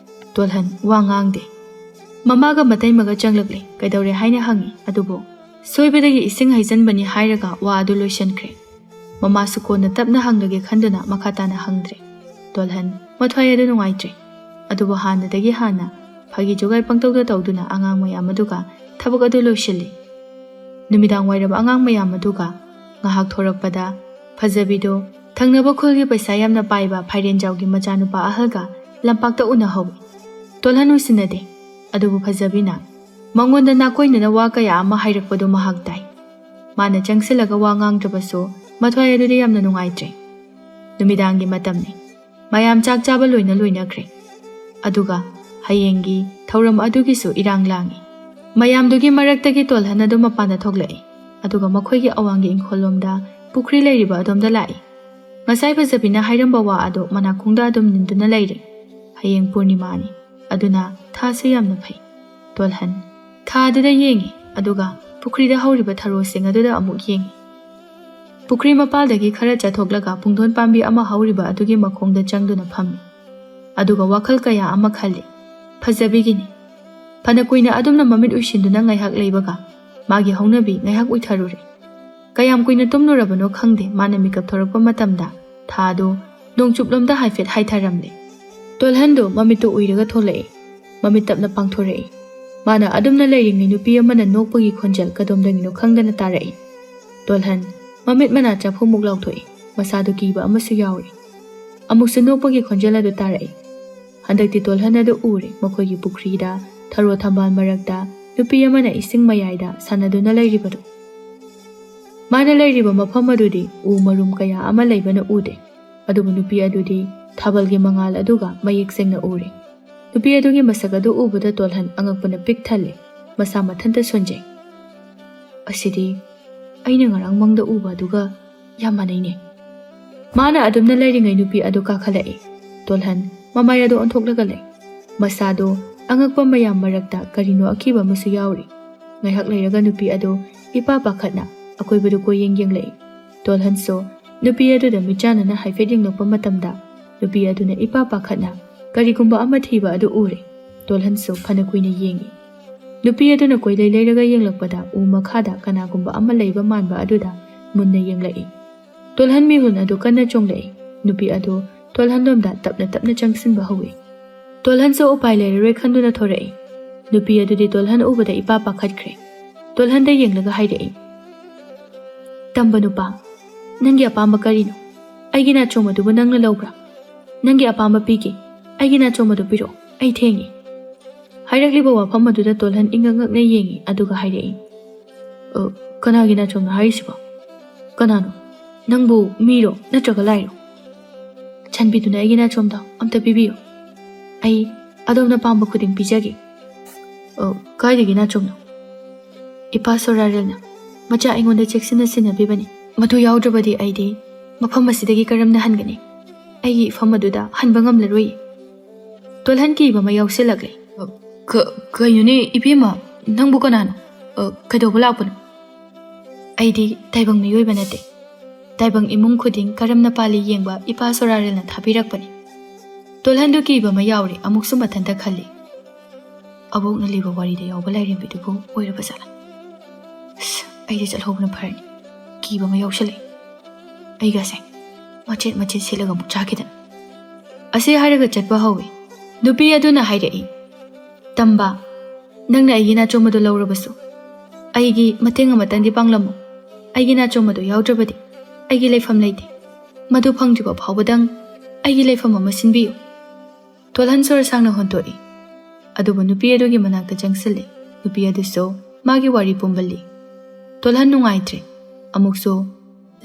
ꯇꯣꯜꯍꯟ ꯋꯥ ꯉꯥꯡꯗꯦ꯫ ꯃꯃꯥꯒ ꯃꯇꯩꯃꯒ ꯆꯪꯂꯛꯂꯦ꯫ "ꯀꯩꯗꯧꯔꯦ?" ꯍꯥꯏꯅ ꯍꯪꯉꯤ꯫ ꯑꯗꯨꯕꯨ ꯁꯣꯏꯕꯗꯒꯤ ꯏꯁꯤꯡ ꯍꯩꯖꯤꯟꯕꯅꯤ ꯍꯥꯏꯔꯒ ꯋꯥ ꯑꯗꯨ ꯂꯣꯏꯁꯤꯟꯈ꯭ꯔꯦ꯫ ꯃꯃꯥꯁꯨ ꯀꯣꯟꯅ ꯇꯞꯅ ꯍꯪꯂꯒꯦ ꯈꯟꯗꯨꯅ ꯃꯈꯥ ꯇꯥꯅ ꯍꯪꯗ꯭ꯔꯦ꯫ ꯇꯣꯜꯍꯟ ꯃꯊ꯭ꯋꯥꯏ ꯑꯗꯨ ꯅꯨꯡꯉꯥꯏꯇ꯭ꯔꯦ꯫ ꯑꯗꯨꯕꯨ ꯍꯥꯟꯅꯗꯒꯤ ꯍꯥꯟꯅ ꯐꯥꯒꯤ ꯖꯨꯒꯥꯏ ꯄꯪꯇꯧꯗ ꯇꯧꯗꯨꯅ ꯑꯉꯥꯡ ꯃꯌꯥꯝ ꯑꯗꯨꯒ ꯊꯕꯛ ꯑꯗꯨ ꯂꯣꯏꯁꯤꯜꯂꯤ꯫ ꯅꯨꯃꯤꯗꯥꯡ ꯋꯥꯏꯔꯝ ꯑꯉꯥꯡ ꯃꯌꯥꯝ ꯑꯗꯨꯒ ꯉꯥꯏꯍꯥꯛ ꯊꯣꯔꯛꯄꯗ ꯐꯖꯕꯤꯗꯣ ꯊꯪꯅꯕ ꯈꯨꯜꯒꯤ ꯄꯩꯁꯥ ꯌꯥꯝꯅ ꯄꯥꯏꯕ ꯐꯥꯏꯔꯦꯟꯖꯥꯎꯒꯤ ꯃꯆꯥꯅꯨꯄꯥ ꯑꯍꯜꯒ ꯂꯝꯄꯥꯛꯇ ꯎꯅꯍꯧꯏ꯫ ꯇꯣꯜꯍꯟ ꯎꯁꯤꯟꯅꯗꯦ, ꯑꯗꯨꯕꯨ ꯐꯖꯕꯤꯅ ꯃꯉꯣꯟꯗ ꯅꯥꯀꯣꯏꯅꯅ ꯋꯥ ꯀꯌꯥ ꯑꯃ ꯍꯥꯏꯔꯛꯄꯗꯨ ꯃꯍꯥꯛ ꯇꯥꯏ꯫ ꯃꯥꯅ ꯆꯪꯁꯤꯜꯂꯒ ꯋꯥ ꯉꯥꯡꯗ꯭ꯔꯕꯁꯨ ꯃꯊ꯭ꯋꯥꯏ ꯑꯗꯨꯗꯤ ꯌꯥꯝꯅ ꯅꯨꯡꯉꯥꯏꯇ꯭ꯔꯦ꯫ ꯅꯨꯃꯤꯗꯥꯡꯒꯤ ꯃꯇꯝꯅꯤ꯫ ꯃꯌꯥꯝ ꯆꯥꯛ ꯆꯥꯕ ꯂꯣꯏꯅ ꯂꯣꯏꯅꯈ꯭ꯔꯦ꯫ ꯑꯗꯨꯒ ꯍꯌꯦꯡꯒꯤ ꯊꯧꯔꯝ ꯑꯗꯨꯒꯤꯁꯨ ꯏꯔꯥꯡ ꯂꯥꯡꯏ꯫ ꯃꯌꯥꯝꯗꯨꯒꯤ ꯃꯔꯛꯇꯒꯤ ꯇꯣꯜꯍꯟ ꯑꯗꯨ ꯃꯄꯥꯟꯗ ꯊꯣꯛꯂꯛꯏ, ꯑꯗꯨꯒ ꯃꯈꯣꯏꯒꯤ ꯑꯋꯥꯡꯒꯤ ꯏꯪꯈꯣꯜꯂꯣꯝꯗ ꯄꯨꯈ꯭ꯔꯤ ꯂꯩꯔꯤꯕ ꯑꯗꯣꯝꯗ ꯂꯥꯛꯏ꯫ ꯉꯁꯥꯏ ꯐꯖꯕꯤꯅ ꯍꯥꯏꯔꯝꯕ ꯋꯥ ꯑꯗꯨ ꯃꯅꯥꯀꯣꯡꯗ ꯑꯗꯨꯝ ꯅꯤꯟꯗꯨꯅ ꯂꯩꯔꯤ꯫ "ꯍꯌꯦꯡ ꯄꯨꯔꯅꯤꯃꯥꯅꯤ, ꯑꯗꯨꯅ ꯊꯥꯁꯨ ꯌꯥꯝꯅ ꯐꯩ꯫" ꯇꯣꯜꯍꯟ ꯊꯥ ꯑꯗꯨꯗ ꯌꯦꯡꯉꯤ, ꯑꯗꯨꯒ ꯄꯨꯈ꯭ꯔꯤꯗ ꯍꯧꯔꯤꯕ ꯊꯔꯣꯁꯤꯡ ꯑꯗꯨꯗ ꯑꯃꯨꯛ ꯌꯦꯡꯉꯤ꯫ ꯄꯨꯈ꯭ꯔꯤ ꯃꯄꯥꯜꯗꯒꯤ ꯈꯔ ꯆꯠꯊꯣꯛꯂꯒ ꯄꯨꯡꯗꯣꯟ ꯄꯥꯝꯕꯤ ꯑꯃ ꯍꯧꯔꯤꯕ ꯑꯗꯨꯒꯤ ꯃꯈꯣꯡꯗ ꯆꯪꯗꯨꯅ ꯐꯝꯃꯤ, ꯑꯗꯨꯒ ꯋꯥꯈꯜ ꯀꯌꯥ ꯑꯃ ꯈꯜꯂꯤ꯫ ꯐꯖꯕꯤꯒꯤꯅꯤ꯫ ꯐꯅ ꯀꯨꯏꯅ ꯑꯗꯨꯝꯅ ꯃꯃꯤꯠ ꯎꯏꯁꯤꯟꯗꯨꯅ ꯉꯥꯏꯍꯥꯛ ꯂꯩꯕꯒ ꯃꯥꯒꯤ ꯍꯧꯅꯕꯤ ꯉꯥꯏꯍꯥꯛ ꯎꯏꯊꯔꯨꯔꯦ꯫ ꯀꯌꯥꯝ ꯀꯨꯏꯅ ꯇꯨꯝꯂꯨꯔꯕꯅꯣ ꯈꯪꯗꯦ, ꯃꯥꯅ ꯃꯤꯀꯞ ꯊꯣꯔꯛꯄ ꯃꯇꯝꯗ ꯊꯥ ꯑꯗꯨ ꯅꯣꯡꯆꯨꯞꯂꯣꯝꯗ ꯍꯥꯏꯐꯦꯠ ꯍꯥꯏꯊꯔꯝꯂꯦ꯫ ꯇꯣꯜꯍꯟꯗꯨ ꯃꯃꯤꯠꯇꯨ ꯎꯏꯔꯒ ꯊꯣꯛꯂꯛꯏ꯫ ꯃꯃꯤꯠ ꯇꯞꯅ ꯄꯥꯡꯊꯣꯔꯛꯏ꯫ ꯃꯥꯅ ꯑꯗꯨꯝꯅ ꯂꯩꯔꯤꯉꯩ ꯅꯨꯄꯤ ꯑꯃꯅ ꯅꯣꯛꯄꯒꯤ ꯈꯣꯟꯖꯦꯜ ꯀꯗꯣꯝꯗꯒꯤꯅꯣ ꯈꯪꯗꯅ ꯇꯥꯔꯛꯏ꯫ ꯇꯣꯜꯍꯟ ꯃꯃꯤꯠ ꯃꯅꯥ ꯆꯥꯐꯨꯃꯨꯛ ꯂꯥꯎꯊꯣꯛꯏ꯫ ꯃꯁꯥꯗꯨ ꯀꯤꯕ ꯑꯃꯁꯨ ꯌꯥꯎꯔꯤ꯫ ꯑꯃꯨꯛꯁꯨ ꯅꯣꯛꯄꯒꯤ ꯈꯣꯟꯖꯦꯜ ꯑꯗꯨ ꯇꯥꯔꯛꯏ꯫ ꯍꯟꯗꯛꯇꯤ ꯇꯣꯜꯍꯟ ꯑꯗꯨ ꯎꯔꯦ꯫ ꯃꯈꯣꯏꯒꯤ ꯄꯨꯈ꯭ꯔꯤꯗ ꯊꯔꯣ ꯊꯝꯕꯥꯜ ꯃꯔꯛꯇ ꯅꯨꯄꯤ ꯑꯃꯅ ꯏꯁꯤꯡ ꯃꯌꯥꯏꯗ ꯁꯥꯟꯅꯗꯨꯅ ꯂꯩꯔꯤꯕꯗꯨ꯫ ꯃꯥꯅ ꯂꯩꯔꯤꯕ ꯃꯐꯝ ꯑꯗꯨꯗꯤ ꯎ ꯃꯔꯨꯝ ꯀꯌꯥ ꯑꯃ ꯂꯩꯕꯅ ꯎꯗꯦ, ꯑꯗꯨꯕꯨ ꯅꯨꯄꯤ ꯑꯗꯨꯗꯤ ꯊꯥꯕꯜꯒꯤ ꯃꯉꯥꯜ ꯑꯗꯨꯒ ꯃꯌꯦꯛ ꯁꯦꯡꯅ ꯎꯔꯦ꯫ ꯅꯨꯄꯤ ꯑꯗꯨꯒꯤ ꯃꯁꯛ ꯑꯗꯨ ꯎꯕꯗ ꯇꯣꯜꯍꯟ ꯑꯉꯛꯄꯅ ꯄꯤꯛ ꯊꯜꯂꯦ꯫ ꯃꯁꯥ ꯃꯊꯟꯇ ꯁꯣꯟꯖꯩ꯫ "ꯑꯁꯤꯗꯤ ꯑꯩꯅ ꯉꯔꯥꯡ ꯃꯪꯗ ꯎꯕ ꯑꯗꯨꯒ ꯌꯥꯝ ꯃꯥꯟꯅꯩꯅꯦ꯫" ꯃꯥꯅ ꯑꯗꯨꯝꯅ ꯂꯩꯔꯤꯉꯩ ꯅꯨꯄꯤ ꯑꯗꯨ ꯀꯥꯈꯠꯂꯛꯏ꯫ ꯇꯣꯜꯍꯟ ꯃꯃꯥꯏ ꯑꯗꯨ ꯑꯣꯟꯊꯣꯛꯂꯒ ꯂꯩ꯫ ꯃꯁꯥꯗꯣ ꯑꯉꯛꯄ ꯃꯌꯥꯝ ꯃꯔꯛꯇ ꯀꯔꯤꯅꯣ ꯑꯀꯤꯕ ꯑꯃꯁꯨ ꯌꯥꯎꯔꯤ꯫ ꯉꯥꯏꯍꯥꯛ ꯂꯩꯔꯒ ꯅꯨꯄꯤ ꯑꯗꯨ ꯏꯄꯥ ꯄꯥꯈꯠꯅ ꯑꯀꯣꯏꯕꯗꯨ ꯀꯣꯏꯌꯦꯡ ꯌꯦꯡꯂꯛꯏ꯫ ꯇꯣꯜꯍꯟꯁꯨ ꯅꯨꯄꯤ ꯑꯗꯨꯗ ꯃꯤꯠꯆꯥꯟꯅꯅ ꯍꯥꯏꯐꯦꯠ ꯌꯦꯡꯂꯛꯄ ꯃꯇꯝꯗ ꯅꯨꯄꯤ ꯑꯗꯨꯅ ꯏꯄꯥ ꯄꯥꯈꯠꯅ ꯀꯔꯤꯒꯨꯝꯕ ꯑꯃ ꯊꯤꯕ ꯑꯗꯨ ꯎꯔꯦ꯫ ꯇꯣꯜꯍꯟꯁꯨ ꯐꯅ ꯀꯨꯏꯅ ꯌꯦꯡꯉꯤ꯫ ꯅꯨꯄꯤ ꯑꯗꯨꯅ ꯀꯣꯏꯂꯩ ꯂꯩꯔꯒ ꯌꯦꯡꯂꯛꯄꯗ ꯎ ꯃꯈꯥꯗ ꯀꯅꯥꯒꯨꯝꯕ ꯑꯃ ꯂꯩꯕ ꯃꯥꯟꯕ ꯑꯗꯨꯗ ꯃꯨꯟꯅ ꯌꯦꯡꯂꯛꯏ꯫ ꯇꯣꯜꯍꯟ ꯃꯤꯍꯨꯟ ꯑꯗꯨ ꯀꯟꯅ ꯆꯣꯡꯂꯛꯏ꯫ ꯅꯨꯄꯤ ꯑꯗꯨ ꯇꯣꯜꯍꯟꯂꯣꯝꯗ ꯇꯞꯅ ꯇꯞꯅ ꯆꯪꯁꯤꯟꯕ ꯍꯧꯏ꯫ ꯇꯣꯜꯍꯟꯁꯨ ꯎꯄꯥꯏ ꯂꯩꯔꯔꯣꯏ ꯈꯟꯗꯨꯅ ꯊꯣꯔꯛꯏ꯫ ꯅꯨꯄꯤ ꯑꯗꯨꯗꯤ ꯇꯣꯜꯍꯟ ꯎꯕꯗ ꯏꯄꯥ ꯄꯥꯈꯠꯈ꯭ꯔꯦ꯫ ꯇꯣꯜꯍꯟꯗ ꯌꯦꯡꯂꯒ ꯍꯥꯏꯔꯛꯏ, "ꯇꯝꯕ ꯅꯨꯄꯥ, ꯅꯪꯒꯤ ꯑꯄꯥꯝꯕ ꯀꯔꯤꯅꯣ? ꯑꯩꯒꯤ ꯅꯥꯆꯣꯝ ꯑꯗꯨꯕꯨ ꯅꯪꯅ ꯂꯧꯕ꯭ꯔꯥ? ꯅꯪꯒꯤ ꯑꯄꯥꯝꯕ ꯄꯤꯒꯦ꯫ ꯑꯩꯒꯤ ꯅꯥꯆꯣꯝ ꯑꯗꯨ ꯄꯤꯔꯛꯑꯣ, ꯑꯩ ꯊꯦꯡꯉꯦ꯫" ꯍꯥꯏꯔꯛꯂꯤꯕ ꯋꯥꯐꯝ ꯑꯗꯨꯗ ꯇꯣꯜꯍꯟ ꯏꯉꯛ ꯉꯛꯅ ꯌꯦꯡꯉꯤ, ꯑꯗꯨꯒ ꯍꯥꯏꯔꯛꯏ, "ꯑ, ꯀꯅꯥꯒꯤ ꯅꯥꯆꯣꯝꯅꯣ ꯍꯥꯏꯔꯤꯁꯤꯕꯣ? ꯀꯅꯥꯅꯣ? ꯅꯪꯕꯨ ꯃꯤꯔꯣ ꯅꯠꯇ꯭ꯔꯒ ꯂꯥꯏꯔꯣ? ꯆꯥꯟꯕꯤꯗꯨꯅ ꯑꯩꯒꯤ ꯅꯥꯆꯣꯝꯗꯣ ꯑꯝꯇ ꯄꯤꯕꯤꯌꯨ꯫ ꯑꯩ ꯑꯗꯣꯝꯅ ꯄꯥꯝꯕ ꯈꯨꯗꯤꯡ ꯄꯤꯖꯒꯦ꯫" ꯑꯣ, ꯀꯥꯏꯗꯒꯤ ꯅꯥꯆꯣꯝꯅꯣ? ꯏꯄꯥ ꯁꯣꯔꯥꯔꯦꯜꯅ ꯃꯆꯥ ꯑꯩꯉꯣꯟꯗ ꯆꯦꯛꯁꯤꯟꯅ ꯁꯤꯟꯅꯕꯤꯕꯅꯤ꯫ ꯃꯗꯨ ꯌꯥꯎꯗ꯭ꯔꯕꯗꯤ ꯑꯩꯗꯤ ꯃꯐꯝ ꯑꯁꯤꯗꯒꯤ ꯀꯔꯝꯅ ꯍꯟꯒꯅꯤ? ꯑꯩꯒꯤ ꯏꯐꯝ ꯑꯗꯨꯗ ꯍꯟꯕ ꯉꯝꯂꯔꯣꯏ꯫ ꯇꯣꯜꯍꯟ ꯀꯤꯕ ꯑꯃ ꯌꯥꯎꯁꯤꯜꯂꯛꯂꯦ꯫ "ꯀ-, ꯀꯩꯅꯣꯅꯦ ꯏꯕꯦꯝꯃ, ꯅꯪꯕꯨ ꯀꯅꯥꯅꯣ? ꯑ, ꯀꯩꯗꯧꯕ ꯂꯥꯛꯄꯅꯣ?" "ꯑꯩꯗꯤ ꯇꯥꯏꯕꯪ ꯃꯤꯑꯣꯏꯕ ꯅꯠꯇꯦ꯫ ꯇꯥꯏꯕꯪ ꯏꯃꯨꯡ ꯈꯨꯗꯤꯡ ꯀꯔꯝꯅ ꯄꯥꯜꯂꯤ ꯌꯦꯡꯕ ꯏꯄꯥ ꯁꯣꯔꯥꯔꯦꯜꯅ ꯊꯥꯕꯤꯔꯛꯄꯅꯤ꯫" ꯇꯣꯜꯍꯟꯗꯨ ꯀꯤꯕ ꯑꯃ ꯌꯥꯎꯔꯦ, ꯑꯃꯨꯛꯁꯨ ꯃꯊꯟꯇ ꯈꯜꯂꯤ꯫ ꯑꯕꯣꯛꯅ ꯂꯤꯕ ꯋꯥꯔꯤꯗ ꯌꯥꯎꯕ ꯂꯥꯏꯔꯦꯝꯕꯤꯗꯨꯕꯨ ꯑꯣꯏꯔꯕ ꯖꯥꯠꯂꯥ? ꯑꯁ, ꯑꯩꯗꯤ ꯆꯠꯍꯧꯕꯅ ꯐꯔꯅꯤ꯫ ꯀꯤꯕ ꯑꯃ ꯌꯥꯎꯁꯜꯂꯛꯑꯦ꯫ ꯑꯩꯒꯁꯦ ꯃꯆꯦꯠ ꯃꯆꯦꯠ ꯁꯦꯠꯂꯒ ꯑꯃꯨꯛ ꯆꯥꯈꯤꯗꯅ꯫ ꯑꯁꯤ ꯍꯥꯏꯔꯒ ꯆꯠꯄ ꯍꯧꯏ꯫ ꯅꯨꯄꯤ ꯑꯗꯨꯅ ꯍꯥꯏꯔꯛꯏ, "ꯇꯝꯕ, ꯅꯪꯅ ꯑꯩꯒꯤ ꯅꯥꯆꯣꯝ ꯑꯗꯨ ꯂꯧꯔꯕꯁꯨ, ꯑꯩꯒꯤ ꯃꯇꯦꯡ ꯑꯃꯇꯪꯗꯤ ꯄꯥꯡꯂꯝꯃꯨ꯫ ꯑꯩꯒꯤ ꯅꯥꯆꯣꯝ ꯑꯗꯨ ꯌꯥꯎꯗ꯭ꯔꯕꯗꯤ ꯑꯩꯒꯤ ꯂꯩꯐꯝ ꯂꯩꯇꯦ꯫ ꯃꯗꯨ ꯐꯪꯗ꯭ꯔꯤꯕ ꯐꯥꯎꯕꯗꯪ ꯑꯩꯒꯤ ꯂꯩꯐꯝ ꯑꯃ ꯁꯤꯟꯕꯤꯌꯨ꯫" ꯇꯣꯜꯍꯟ ꯁꯣꯔ ꯁꯥꯡꯅ ꯍꯣꯟꯇꯣꯛꯏ꯫ ꯑꯗꯨꯕꯨ ꯅꯨꯄꯤ ꯑꯗꯨꯒꯤ ꯃꯅꯥꯛꯇ ꯆꯪꯁꯤꯜꯂꯤ꯫ ꯅꯨꯄꯤ ꯑꯗꯨꯁꯨ ꯃꯥꯒꯤ ꯋꯥꯔꯤ ꯄꯨꯝꯕ ꯂꯤ꯫ ꯇꯣꯜꯍꯟ ꯅꯨꯡꯉꯥꯏꯇ꯭ꯔꯦ꯫ ꯑꯃꯨꯛꯁꯨ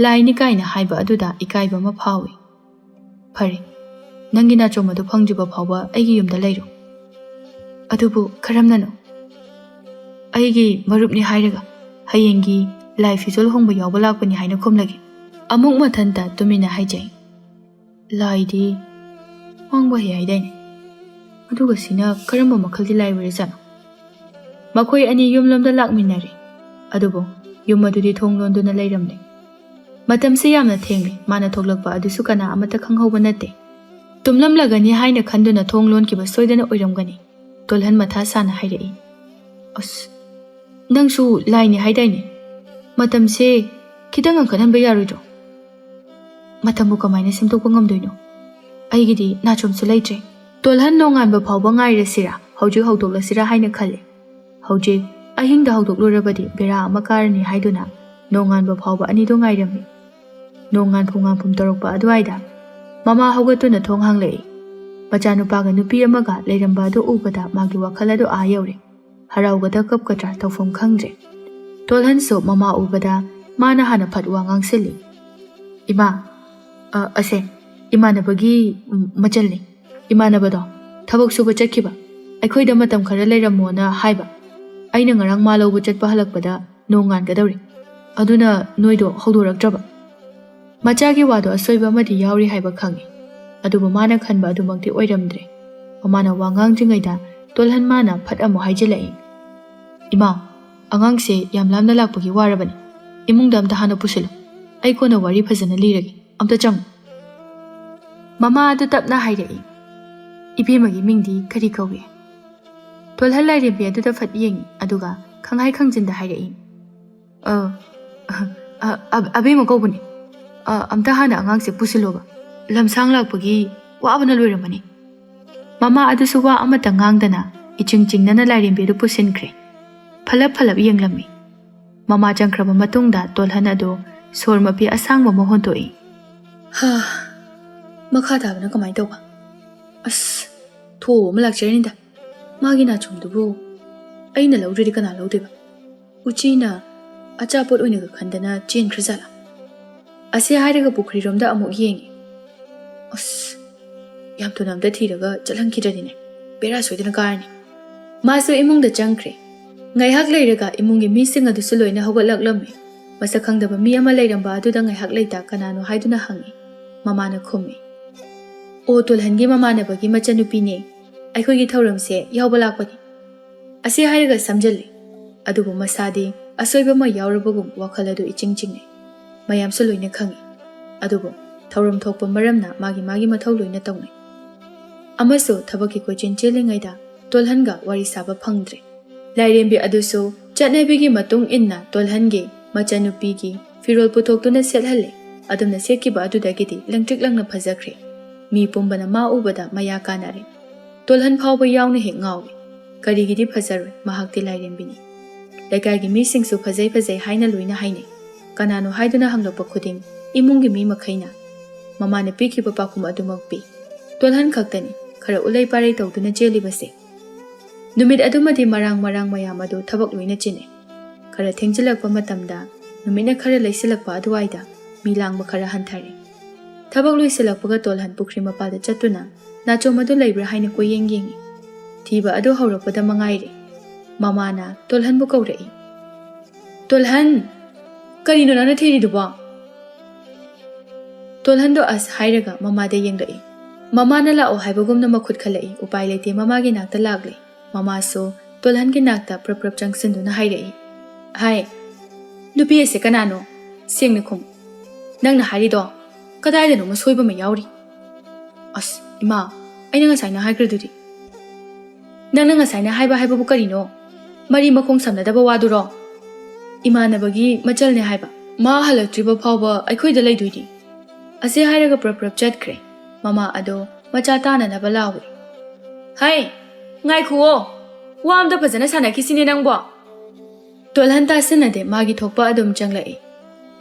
ꯂꯥꯏꯅꯤ ꯀꯥꯏꯅ ꯍꯥꯏꯕ ꯑꯗꯨꯗ ꯏꯀꯥꯏꯕ ꯑꯃ ꯐꯥꯎꯏ꯫ "ꯐꯔꯦ, ꯅꯪꯒꯤ ꯅꯥꯆꯣꯝ ꯑꯗꯨ ꯐꯪꯗ꯭ꯔꯤꯕ ꯐꯥꯎꯕ ꯑꯩꯒꯤ ꯌꯨꯝꯗ ꯂꯩꯔꯣ꯫" "ꯑꯗꯨꯕꯨ ꯀꯔꯝꯅꯅꯣ?" "ꯑꯩꯒꯤ ꯃꯔꯨꯞꯅꯤ ꯍꯥꯏꯔꯒ ꯍꯌꯦꯡꯒꯤ ꯂꯥꯏ ꯐꯤꯖꯣꯜ ꯍꯣꯡꯕ ꯌꯥꯎꯕ ꯂꯥꯛꯄꯅꯤ ꯍꯥꯏꯅ ꯈꯨꯝꯂꯒꯦ꯫" ꯑꯃꯨꯛ ꯃꯊꯟꯇ ꯇꯨꯃꯤꯟꯅ ꯍꯥꯏꯖꯩ, "ꯂꯥꯏꯗꯤ ꯃꯥꯡꯕ ꯍꯩ ꯍꯥꯏꯗꯥꯏꯅꯦ? ꯑꯗꯨꯒ ꯁꯤꯅ ꯀꯔꯝꯕ ꯃꯈꯜꯒꯤ ꯂꯥꯏ ꯑꯣꯏꯔꯖꯥꯠꯅꯣ?" ꯃꯈꯣꯏ ꯑꯅꯤ ꯌꯨꯝꯂꯣꯝꯗ ꯂꯥꯛꯃꯤꯟꯅꯔꯦ꯫ ꯑꯗꯨꯕꯨ ꯌꯨꯝ ꯑꯗꯨꯗꯤ ꯊꯣꯡ ꯂꯣꯟꯗꯨꯅ ꯂꯩꯔꯝꯂꯦ꯫ ꯃꯇꯝꯁꯦ ꯌꯥꯝꯅ ꯊꯦꯡꯂꯦ꯫ ꯃꯥꯅ ꯊꯣꯛꯂꯛꯄ ꯑꯗꯨꯁꯨ ꯀꯅꯥ ꯑꯃꯠꯇ ꯈꯪꯍꯧꯕ ꯅꯠꯇꯦ꯫ ꯇꯨꯝꯂꯝꯂꯒꯅꯤ ꯍꯥꯏꯅ ꯈꯟꯗꯨꯅ ꯊꯣꯡ ꯂꯣꯟꯈꯤꯕ ꯁꯣꯏꯗꯅ ꯑꯣꯏꯔꯝꯒꯅꯤ꯫ ꯇꯣꯜꯍꯟ ꯃꯊꯥ ꯁꯥꯅ ꯍꯥꯏꯔꯛꯏ, "ꯑꯁ, ꯅꯪꯁꯨ ꯂꯥꯏꯅꯤ ꯍꯥꯏꯗꯥꯏꯅꯦ? ꯃꯇꯝꯁꯦ ꯈꯤꯇꯪ ꯉꯟꯈꯠꯍꯟꯕ ꯌꯥꯔꯣꯏꯗ꯭ꯔꯣ?" "ꯃꯇꯝꯕꯨ ꯀꯃꯥꯏꯅ ꯁꯦꯝꯗꯣꯛꯄ ꯉꯝꯗꯣꯏꯅꯣ? ꯑꯩꯒꯤꯗꯤ ꯅꯥꯆꯣꯝꯁꯨ ꯂꯩꯇ꯭ꯔꯦ꯫ ꯇꯣꯜꯍꯟ ꯅꯣꯡꯉꯥꯟꯕ ꯐꯥꯎꯕ ꯉꯥꯏꯔꯁꯤꯔꯥ, ꯍꯧꯖꯤꯛ ꯍꯧꯗꯣꯛꯂꯁꯤꯔꯥ ꯍꯥꯏꯅ ꯈꯜꯂꯦ꯫ ꯍꯧꯖꯤꯛ ꯑꯍꯤꯡꯗ ꯍꯧꯗꯣꯛꯂꯨꯔꯕꯗꯤ ꯕꯦꯔꯥ ꯑꯃ ꯀꯥꯔꯅꯤ ꯍꯥꯏꯗꯨꯅ ꯅꯣꯡꯉꯥꯟꯕ ꯐꯥꯎꯕ ꯑꯅꯤꯗꯣ ꯉꯥꯏꯔꯝꯃꯤ꯫" ꯅꯣꯡꯉꯥꯟꯐꯨ ꯉꯥꯟꯐꯨꯝ ꯇꯧꯔꯛꯄ ꯑꯗꯨꯋꯥꯏꯗ ꯃꯃꯥ ꯍꯧꯒꯠꯇꯨꯅ ꯊꯣꯡ ꯍꯥꯡꯂꯛꯏ꯫ ꯃꯆꯥꯅꯨꯄꯥꯒ ꯅꯨꯄꯤ ꯑꯃꯒ ꯂꯩꯔꯝꯕ ꯑꯗꯨ ꯎꯕꯗ ꯃꯥꯒꯤ ꯋꯥꯈꯜ ꯑꯗꯨ ꯑꯥ ꯌꯧꯔꯦ꯫ ꯍꯔꯥꯎꯒꯗ꯭ꯔꯥ ꯀꯞꯀꯗ꯭ꯔꯥ ꯇꯧꯐꯝ ꯈꯪꯗ꯭ꯔꯦ꯫ ꯇꯣꯜꯍꯟꯁꯨ ꯃꯃꯥ ꯎꯕꯗ ꯃꯥꯅ ꯍꯥꯟꯅ ꯐꯠ ꯋꯥ ꯉꯥꯡꯁꯤꯜꯂꯤ꯫ "ꯏꯃꯥ, ꯑ, ꯑꯁꯦ ꯏꯃꯥꯟꯅꯕꯒꯤ, ꯎꯝ, ꯃꯆꯜꯅꯤ꯫ ꯏꯃꯥꯟꯅꯕꯗꯣ ꯊꯕꯛ ꯁꯨꯕ ꯆꯠꯈꯤꯕ꯫ ꯑꯩꯈꯣꯏꯗ ꯃꯇꯝ ꯈꯔ ꯂꯩꯔꯝꯃꯣꯅ ꯍꯥꯏꯕ꯫ ꯑꯩꯅ ꯉꯔꯥꯡ ꯃꯥ ꯂꯧꯕ ꯆꯠꯄ ꯍꯜꯂꯛꯄꯗ ꯅꯣꯡ ꯉꯥꯟꯒꯗꯧꯔꯦ꯫ ꯑꯗꯨꯅ ꯅꯣꯏꯗꯣ ꯍꯧꯗꯣꯔꯛꯇ꯭ꯔꯕ꯫ ꯃꯆꯥꯒꯤ ꯋꯥꯗꯣ ꯑꯁꯣꯏꯕ ꯑꯃꯗꯤ ꯌꯥꯎꯔꯤ ꯍꯥꯏꯕ ꯈꯪꯉꯤ꯫ ꯑꯗꯨꯕꯨ ꯃꯥꯅ ꯈꯟꯕ ꯑꯗꯨꯃꯛꯇꯤ ꯑꯣꯏꯔꯝꯗ꯭ꯔꯦ꯫ ꯃꯃꯥꯅ ꯋꯥ ꯉꯥꯡꯗ꯭ꯔꯤꯉꯩꯗ ꯇꯣꯜꯍꯟ ꯃꯥꯅ ꯐꯠ ꯑꯃꯨꯛ ꯍꯥꯏꯖꯤꯜꯂꯛꯏ, "ꯏꯃꯥ, ꯑꯉꯥꯡꯁꯦ ꯌꯥꯝ ꯂꯥꯞꯅ ꯂꯥꯛꯄꯒꯤ ꯋꯥꯔꯕꯅꯤ꯫ ꯏꯃꯨꯡꯗ ꯑꯝꯇ ꯍꯥꯟꯅ ꯄꯨꯁꯤꯜꯂꯨ꯫ ꯑꯩ ꯀꯣꯟꯅ ꯋꯥꯔꯤ ꯐꯖꯅ ꯂꯤꯔꯒꯦ꯫ ꯑꯝꯇ ꯆꯪꯉꯨ꯫" ꯃꯃꯥ ꯑꯗꯨ ꯇꯞꯅ ꯍꯥꯏꯔꯛꯏ, "ꯏꯕꯦꯝꯃꯒꯤ ꯃꯤꯡꯗꯤ ꯀꯔꯤ ꯀꯧꯏ?" ꯇꯣꯜꯍꯟ ꯂꯥꯏꯔꯦꯝꯕꯤ ꯑꯗꯨꯗ ꯐꯠ ꯌꯦꯡꯉꯤ, ꯑꯗꯨꯒ ꯈꯪꯍꯥꯏ ꯈꯪꯖꯤꯟꯗ ꯍꯥꯏꯔꯛꯏ, "ꯑ, ꯑ, ꯑ, ꯑꯕꯦꯝꯃ ꯀꯧꯕꯅꯤ꯫ ꯑ, ꯑꯝꯇ ꯍꯥꯟꯅ ꯑꯉꯥꯡꯁꯦ ꯄꯨꯁꯤꯜꯂꯣꯕ꯫ ꯂꯝꯁꯥꯡ ꯂꯥꯛꯄꯒꯤ ꯋꯥꯕꯅ ꯂꯣꯏꯔꯝꯃꯅꯤ꯫" ꯃꯃꯥ ꯑꯗꯨꯁꯨ ꯋꯥ ꯑꯃꯠꯇ ꯉꯥꯡꯗꯅ ꯏꯆꯤꯡ ꯆꯤꯡꯅꯅ ꯂꯥꯏꯔꯦꯝꯕꯤ ꯑꯗꯨ ꯄꯨꯁꯤꯟꯈ꯭ꯔꯦ꯫ ꯐꯂꯞ ꯐꯂꯞ ꯌꯦꯡꯂꯝꯃꯤ꯫ ꯃꯃꯥ ꯆꯪꯈ꯭ꯔꯕ ꯃꯇꯨꯡꯗ ꯇꯣꯜꯍꯟ ꯑꯗꯨ ꯁꯣꯔ ꯃꯄꯤ ꯑꯁꯥꯡꯕ ꯑꯃ ꯍꯣꯟꯗꯣꯛꯏ꯫ "ꯍꯥ, ꯃꯈꯥ ꯇꯥꯕꯅ ꯀꯃꯥꯏꯅ ꯇꯧꯕ? ꯑꯁ, ꯊꯣꯛꯑꯕ ꯑꯃ ꯂꯥꯛꯆꯔꯤꯅꯤꯗ꯫ ꯃꯥꯒꯤ ꯅꯥꯆꯣꯝꯗꯨꯕꯨ ꯑꯩꯅ ꯂꯧꯗ꯭ꯔꯗꯤ ꯀꯅꯥ ꯂꯧꯗꯣꯏꯕ? ꯎꯆꯤꯅ ꯑꯆꯥꯄꯣꯠ ꯑꯣꯏꯅꯒ ꯈꯟꯗꯅ ꯆꯦꯟꯈ꯭ꯔꯖꯥꯠꯂꯥ?" ꯑꯁꯤ ꯍꯥꯏꯔꯒ ꯄꯨꯈ꯭ꯔꯤꯔꯣꯝꯗ ꯑꯃꯨꯛ ꯌꯦꯡꯉꯤ꯫ "ꯑꯁ, ꯌꯥꯝ ꯊꯨꯅ ꯑꯝꯇ ꯊꯤꯔꯒ ꯆꯠꯍꯟꯈꯤꯗ꯭ꯔꯗꯤꯅꯦ, ꯕꯦꯔꯥ ꯁꯣꯏꯗꯅ ꯀꯥꯔꯅꯤ꯫" ꯃꯥꯁꯨ ꯏꯃꯨꯡꯗ ꯆꯪꯈ꯭ꯔꯦ꯫ ꯉꯥꯏꯍꯥꯛ ꯂꯩꯔꯒ ꯏꯃꯨꯡꯒꯤ ꯃꯤꯁꯤꯡ ꯑꯗꯨꯁꯨ ꯂꯣꯏꯅ ꯍꯧꯒꯠꯂꯛꯂꯝꯃꯤ꯫ ꯃꯁꯛ ꯈꯪꯗꯕ ꯃꯤ ꯑꯃ ꯂꯩꯔꯝꯕ ꯑꯗꯨꯗ ꯉꯥꯏꯍꯥꯛ ꯂꯩꯇ ꯀꯅꯥꯅꯣ ꯍꯥꯏꯗꯨꯅ ꯍꯪꯉꯤ꯫ ꯃꯃꯥꯅ ꯈꯨꯝꯃꯤ, "ꯑꯣ, ꯇꯣꯜꯍꯟꯒꯤ ꯃꯃꯥꯟꯅꯕꯒꯤ ꯃꯆꯟꯅꯨꯄꯤꯅꯦ꯫ ꯑꯩꯈꯣꯏꯒꯤ ꯊꯧꯔꯝꯁꯦ ꯌꯥꯎꯕ ꯂꯥꯛꯄꯅꯤ꯫" ꯑꯁꯤ ꯍꯥꯏꯔꯒ ꯁꯝꯖꯜꯂꯤ꯫ ꯑꯗꯨꯕꯨ ꯃꯁꯥꯗꯤ ꯑꯁꯣꯏꯕ ꯑꯃ ꯌꯥꯎꯔꯕꯒꯨꯝ ꯋꯥꯈꯜ ꯑꯗꯨ ꯏꯆꯤꯡ ꯆꯤꯡꯅꯩ꯫ ꯃꯌꯥꯝꯁꯨ ꯂꯣꯏꯅ ꯈꯪꯏ꯫ ꯑꯗꯨꯕꯨ ꯊꯧꯔꯝ ꯊꯣꯛꯄ ꯃꯔꯝꯅ ꯃꯥꯒꯤ ꯃꯥꯒꯤ ꯃꯊꯧ ꯂꯣꯏꯅ ꯇꯧꯅꯩ꯫ ꯑꯃꯁꯨ ꯊꯕꯛꯀꯤ ꯀꯣꯏꯆꯦꯟ ꯆꯦꯜꯂꯤꯉꯩꯗ ꯇꯣꯜꯍꯟꯒ ꯋꯥꯔꯤ ꯁꯥꯕ ꯐꯪꯗ꯭ꯔꯦ꯫ ꯂꯥꯏꯔꯦꯝꯕꯤ ꯑꯗꯨꯁꯨ ꯆꯠꯅꯕꯤꯒꯤ ꯃꯇꯨꯡ ꯏꯟꯅ ꯇꯣꯜꯍꯟꯒꯤ ꯃꯆꯟꯅꯨꯄꯤꯒꯤ ꯐꯤꯔꯣꯜ ꯄꯨꯊꯣꯛꯇꯨꯅ ꯁꯦꯠꯍꯜꯂꯦ꯫ ꯑꯗꯨꯝꯅ ꯁꯦꯠꯈꯤꯕ ꯑꯗꯨꯗꯒꯤꯗꯤ ꯂꯪꯇ꯭ꯔꯤꯛ ꯂꯪꯅ ꯐꯖꯈ꯭ꯔꯦ꯫ ꯃꯤ ꯄꯨꯝꯕꯅ ꯃꯥ ꯎꯕꯗ ꯃꯌꯥ ꯀꯥꯅꯔꯦ꯫ ꯇꯣꯜꯍꯟ ꯐꯥꯎꯕ ꯌꯥꯎꯅ ꯍꯦꯛ ꯉꯥꯎꯏ꯫ ꯀꯔꯤꯒꯤꯗꯤ ꯐꯖꯔꯣꯏ, ꯃꯍꯥꯛꯇꯤ ꯂꯥꯏꯔꯦꯝꯕꯤꯅꯤ꯫ ꯂꯩꯀꯥꯏꯒꯤ ꯃꯤꯁꯤꯡꯁꯨ ꯐꯖꯩ ꯐꯖꯩ ꯍꯥꯏꯅ ꯂꯣꯏꯅ ꯍꯥꯏꯅꯩ꯫ ꯀꯅꯥꯅꯣ ꯍꯥꯏꯗꯨꯅ ꯍꯪꯂꯛꯄ ꯈꯨꯗꯤꯡ ꯏꯃꯨꯡꯒꯤ ꯃꯤ ꯃꯈꯩꯅ ꯃꯃꯥꯅ ꯄꯤꯈꯤꯕ ꯄꯥꯎꯈꯨꯝ ꯑꯗꯨꯃꯛ ꯄꯤ꯫ ꯇꯣꯜꯍꯟ ꯈꯛꯇꯅꯤ ꯈꯔ ꯎꯂꯩ ꯄꯥꯔꯩ ꯇꯧꯗꯨꯅ ꯆꯦꯜꯂꯤꯕꯁꯦ꯫ ꯅꯨꯃꯤꯠ ꯑꯗꯨꯃꯗꯤ ꯃꯔꯥꯡ ꯃꯔꯥꯡ ꯃꯌꯥꯝ ꯑꯗꯨ ꯊꯕꯛ ꯂꯣꯏꯅ ꯆꯤꯟꯅꯩ꯫ ꯈꯔ ꯊꯦꯡꯖꯤꯜꯂꯛꯄ ꯃꯇꯝꯗ, ꯅꯨꯃꯤꯠꯅ ꯈꯔ ꯂꯩꯁꯤꯜꯂꯛꯄ ꯑꯗꯨꯋꯥꯏꯗ ꯃꯤ ꯂꯥꯡꯕ ꯈꯔ ꯍꯟꯊꯔꯦ꯫ ꯊꯕꯛ ꯂꯣꯏꯁꯤꯜꯂꯛꯄꯒ ꯇꯣꯜꯍꯟ ꯄꯨꯈ꯭ꯔꯤ ꯃꯄꯥꯜꯗ ꯆꯠꯇꯨꯅ ꯅꯥꯆꯣꯝ ꯑꯗꯨ ꯂꯩꯕ꯭ꯔꯥ ꯍꯥꯏꯅ ꯀꯣꯏꯌꯦꯡ ꯌꯦꯡꯉꯤ꯫ ꯊꯤꯕ ꯑꯗꯨ ꯍꯧꯔꯛꯄꯗ ꯃꯉꯥꯏꯔꯦ꯫ ꯃꯃꯥꯅ ꯇꯣꯜꯍꯟꯕꯨ ꯀꯧꯔꯛꯏ꯫ "ꯇꯣꯜꯍꯟ, ꯀꯔꯤꯅꯣ ꯅꯪꯅ ꯊꯤꯔꯤꯗꯨꯕꯣ?" ꯇꯣꯜꯍꯟꯗꯣ ꯑꯁ ꯍꯥꯏꯔꯒ ꯃꯃꯥꯗ ꯌꯦꯡꯂꯛꯏ꯫ ꯃꯃꯥꯅ ꯂꯥꯛꯑꯣ ꯍꯥꯏꯕꯒꯨꯝꯅ ꯃꯈꯨꯠ ꯈꯜꯂꯛꯏ꯫ ꯎꯄꯥꯏ ꯂꯩꯇꯦ, ꯃꯃꯥꯒꯤ ꯅꯥꯛꯇ ꯂꯥꯛꯂꯦ꯫ ꯃꯃꯥꯁꯨ ꯇꯣꯜꯍꯟꯒꯤ ꯅꯥꯛꯇ ꯄ꯭ꯔꯞ ꯄ꯭ꯔꯞ ꯆꯪꯁꯤꯟꯗꯨꯅ ꯍꯥꯏꯔꯛꯏ꯫ "ꯍꯥꯏ, ꯅꯨꯄꯤ ꯑꯁꯦ ꯀꯅꯥꯅꯣ? ꯁꯦꯡꯅ ꯈꯨꯝ꯫ ꯅꯪꯅ ꯍꯥꯏꯔꯤꯗꯣ ꯀꯗꯥꯏꯗꯅꯣꯃ ꯁꯣꯏꯕ ꯑꯃ ꯌꯥꯎꯔꯤ꯫" "ꯑꯁ, ꯏꯃꯥ, ꯑꯩꯅ ꯉꯁꯥꯏꯅ ꯍꯥꯏꯈ꯭ꯔꯗꯨꯗꯤ꯫" "ꯅꯪꯅ ꯉꯁꯥꯏꯅ ꯍꯥꯏꯕ ꯍꯥꯏꯕꯕꯨ ꯀꯔꯤꯅꯣ? ꯃꯔꯤ ꯃꯈꯣꯡ ꯁꯝꯅꯗꯕ ꯋꯥꯗꯨꯔꯣ?" "ꯏꯃꯥꯟꯅꯕꯒꯤ ꯃꯆꯜꯅꯦ ꯍꯥꯏꯕ꯫ ꯃꯥ ꯍꯜꯂꯛꯇ꯭ꯔꯤꯕ ꯐꯥꯎꯕ ꯑꯩꯈꯣꯏꯗ ꯂꯩꯗꯣꯏꯅꯤ꯫" ꯑꯁꯤ ꯍꯥꯏꯔꯒ ꯄ꯭ꯔꯞ ꯄ꯭ꯔꯞ ꯆꯠꯈ꯭ꯔꯦ꯫ ꯃꯃꯥ ꯑꯗꯣ ꯃꯆꯥ ꯇꯥꯅꯅꯕ ꯂꯥꯎꯏ꯫ "ꯍꯩ, ꯉꯥꯏꯈꯨꯑꯣ, ꯋꯥ ꯑꯝꯇ ꯐꯖꯅ ꯁꯥꯟꯅꯈꯤꯁꯤꯅꯦ ꯅꯪꯕꯣ!" ꯇꯣꯜꯍꯟ ꯇꯥꯁꯤꯟꯅꯗꯦ, ꯃꯥꯒꯤ ꯊꯣꯛꯄ ꯑꯗꯨꯝ ꯆꯪꯂꯛꯏ꯫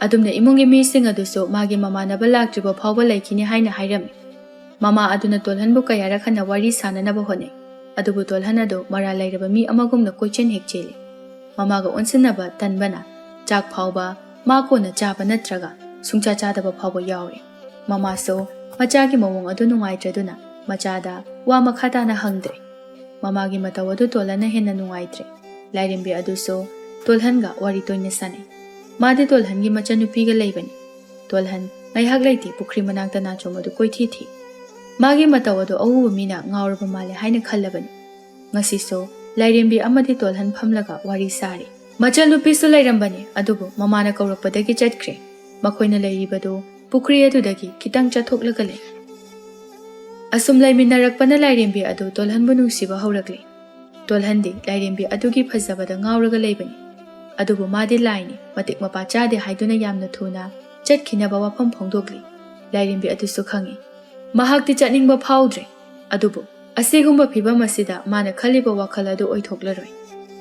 ꯑꯗꯨꯝꯅ ꯏꯃꯨꯡꯒꯤ ꯃꯤꯁꯤꯡ ꯑꯗꯨꯁꯨ ꯃꯥꯒꯤ ꯃꯃꯥꯟꯅꯕ ꯂꯥꯛꯇ꯭ꯔꯤꯕ ꯐꯥꯎꯕ ꯂꯩꯈꯤꯅꯤ ꯍꯥꯏꯅ ꯍꯥꯏꯔꯝꯃꯤ꯫ ꯃꯃꯥ ꯑꯗꯨꯅ ꯇꯣꯜꯍꯟꯕꯨ ꯀꯌꯥꯔꯛ ꯍꯟꯅ ꯋꯥꯔꯤ ꯁꯥꯅꯅꯕ ꯍꯣꯠꯅꯩ, ꯑꯗꯨꯕꯨ ꯇꯣꯜꯍꯟ ꯑꯗꯨ ꯃꯔꯥꯜ ꯂꯩꯔꯕ ꯃꯤ ꯑꯃꯒꯨꯝꯅ ꯀꯣꯏꯆꯦꯟ ꯍꯦꯛ ꯆꯦꯜꯂꯤ꯫ ꯃꯃꯥꯒ ꯑꯣꯟꯁꯤꯟꯅꯕ ꯇꯟꯕꯅ ꯆꯥꯛ ꯐꯥꯎꯕ ꯃꯥ ꯀꯣꯟꯅ ꯆꯥꯕ ꯅꯠꯇ꯭ꯔꯒ ꯁꯨꯡꯆꯥ ꯆꯥꯗꯕ ꯐꯥꯎꯕ ꯌꯥꯎꯔꯦ꯫ ꯃꯃꯥꯁꯨ ꯃꯆꯥꯒꯤ ꯃꯑꯣꯡ ꯑꯗꯨ ꯅꯨꯡꯉꯥꯏꯇ꯭ꯔꯗꯨꯅ ꯃꯆꯥꯗ ꯋꯥ ꯃꯈꯥ ꯇꯥꯅ ꯍꯪꯗ꯭ꯔꯦ꯫ ꯃꯃꯥꯒꯤ ꯃꯇꯧ ꯑꯗꯨ ꯇꯣꯜꯍꯟꯅ ꯍꯦꯟꯅ ꯅꯨꯡꯉꯥꯏꯇ꯭ꯔꯦ꯫ ꯂꯥꯏꯔꯦꯝꯕꯤ ꯑꯗꯨꯁꯨ ꯇꯣꯜꯍꯟꯒ ꯋꯥꯔꯤ ꯇꯣꯏꯅ ꯁꯥꯟꯅꯩ꯫ ꯃꯥꯗꯤ ꯇꯣꯜꯍꯟꯒꯤ ꯃꯆꯟꯅꯨꯄꯤꯒ ꯂꯩꯕꯅꯤ꯫ ꯇꯣꯜꯍꯟ ꯉꯥꯏꯍꯥꯛ ꯂꯩꯇꯦ ꯄꯨꯈ꯭ꯔꯤ ꯃꯅꯥꯛꯇ ꯅꯥꯆꯣꯝ ꯑꯗꯨ ꯀꯣꯏꯊꯤ ꯊꯤ꯫ ꯃꯥꯒꯤ ꯃꯇꯧ ꯑꯗꯨ ꯑꯎꯕ ꯃꯤꯅ ꯉꯥꯎꯔꯕ ꯃꯥꯜꯂꯦ ꯍꯥꯏꯅ ꯈꯜꯂꯕꯅꯤ꯫ ꯉꯁꯤꯁꯨ ꯂꯥꯏꯔꯦꯝꯕꯤ ꯑꯃꯗꯤ ꯇꯣꯜꯍꯟ ꯐꯝꯂꯒ ꯋꯥꯔꯤ ꯁꯥꯔꯤ꯫ ꯃꯆꯟꯅꯨꯄꯤꯁꯨ ꯂꯩꯔꯝꯕꯅꯤ, ꯑꯗꯨꯕꯨ ꯃꯃꯥꯅ ꯀꯧꯔꯛꯄꯗꯒꯤ ꯆꯠꯈ꯭ꯔꯦ꯫ ꯃꯈꯣꯏꯅ ꯂꯩꯔꯤꯕꯗꯨ ꯄꯨꯈ꯭ꯔꯤ ꯑꯗꯨꯗꯒꯤ ꯈꯤꯇꯪ ꯆꯠꯊꯣꯛꯂꯒ ꯂꯩ꯫ ꯑꯁꯨꯝ ꯂꯩꯃꯤꯟꯅꯔꯛꯄꯅ ꯂꯥꯏꯔꯦꯝꯕꯤ ꯑꯗꯨ ꯇꯣꯜꯍꯟꯕꯨ ꯅꯨꯡꯁꯤꯕ ꯍꯧꯔꯛꯂꯦ꯫ ꯇꯣꯜꯍꯟꯗꯤ ꯂꯥꯏꯔꯦꯝꯕꯤ ꯑꯗꯨꯒꯤ ꯐꯖꯕꯗ ꯉꯥꯎꯔꯒ ꯂꯩꯕꯅꯤ꯫ ꯑꯗꯨꯕꯨ ꯃꯥꯗꯤ ꯂꯥꯏꯅꯤ, ꯃꯇꯤꯛ ꯃꯄꯥ ꯆꯥꯗꯦ ꯍꯥꯏꯗꯨꯅ ꯌꯥꯝꯅ ꯊꯨꯅ ꯆꯠꯈꯤꯅꯕ ꯋꯥꯐꯝ ꯐꯣꯡꯗꯣꯛꯂꯤ꯫ ꯂꯥꯏꯔꯦꯝꯕꯤ ꯑꯗꯨꯁꯨ ꯈꯪꯏ꯫ ꯃꯍꯥꯛꯇꯤ ꯆꯠꯅꯤꯡꯕ ꯐꯥꯎꯗ꯭ꯔꯦ꯫ ꯑꯗꯨꯕꯨ ꯑꯁꯤꯒꯨꯝꯕ ꯐꯤꯚꯝ ꯑꯁꯤꯗ ꯃꯥꯅ ꯈꯜꯂꯤꯕ ꯋꯥꯈꯜ ꯑꯗꯨ ꯑꯣꯏꯊꯣꯛꯂꯔꯣꯏ꯫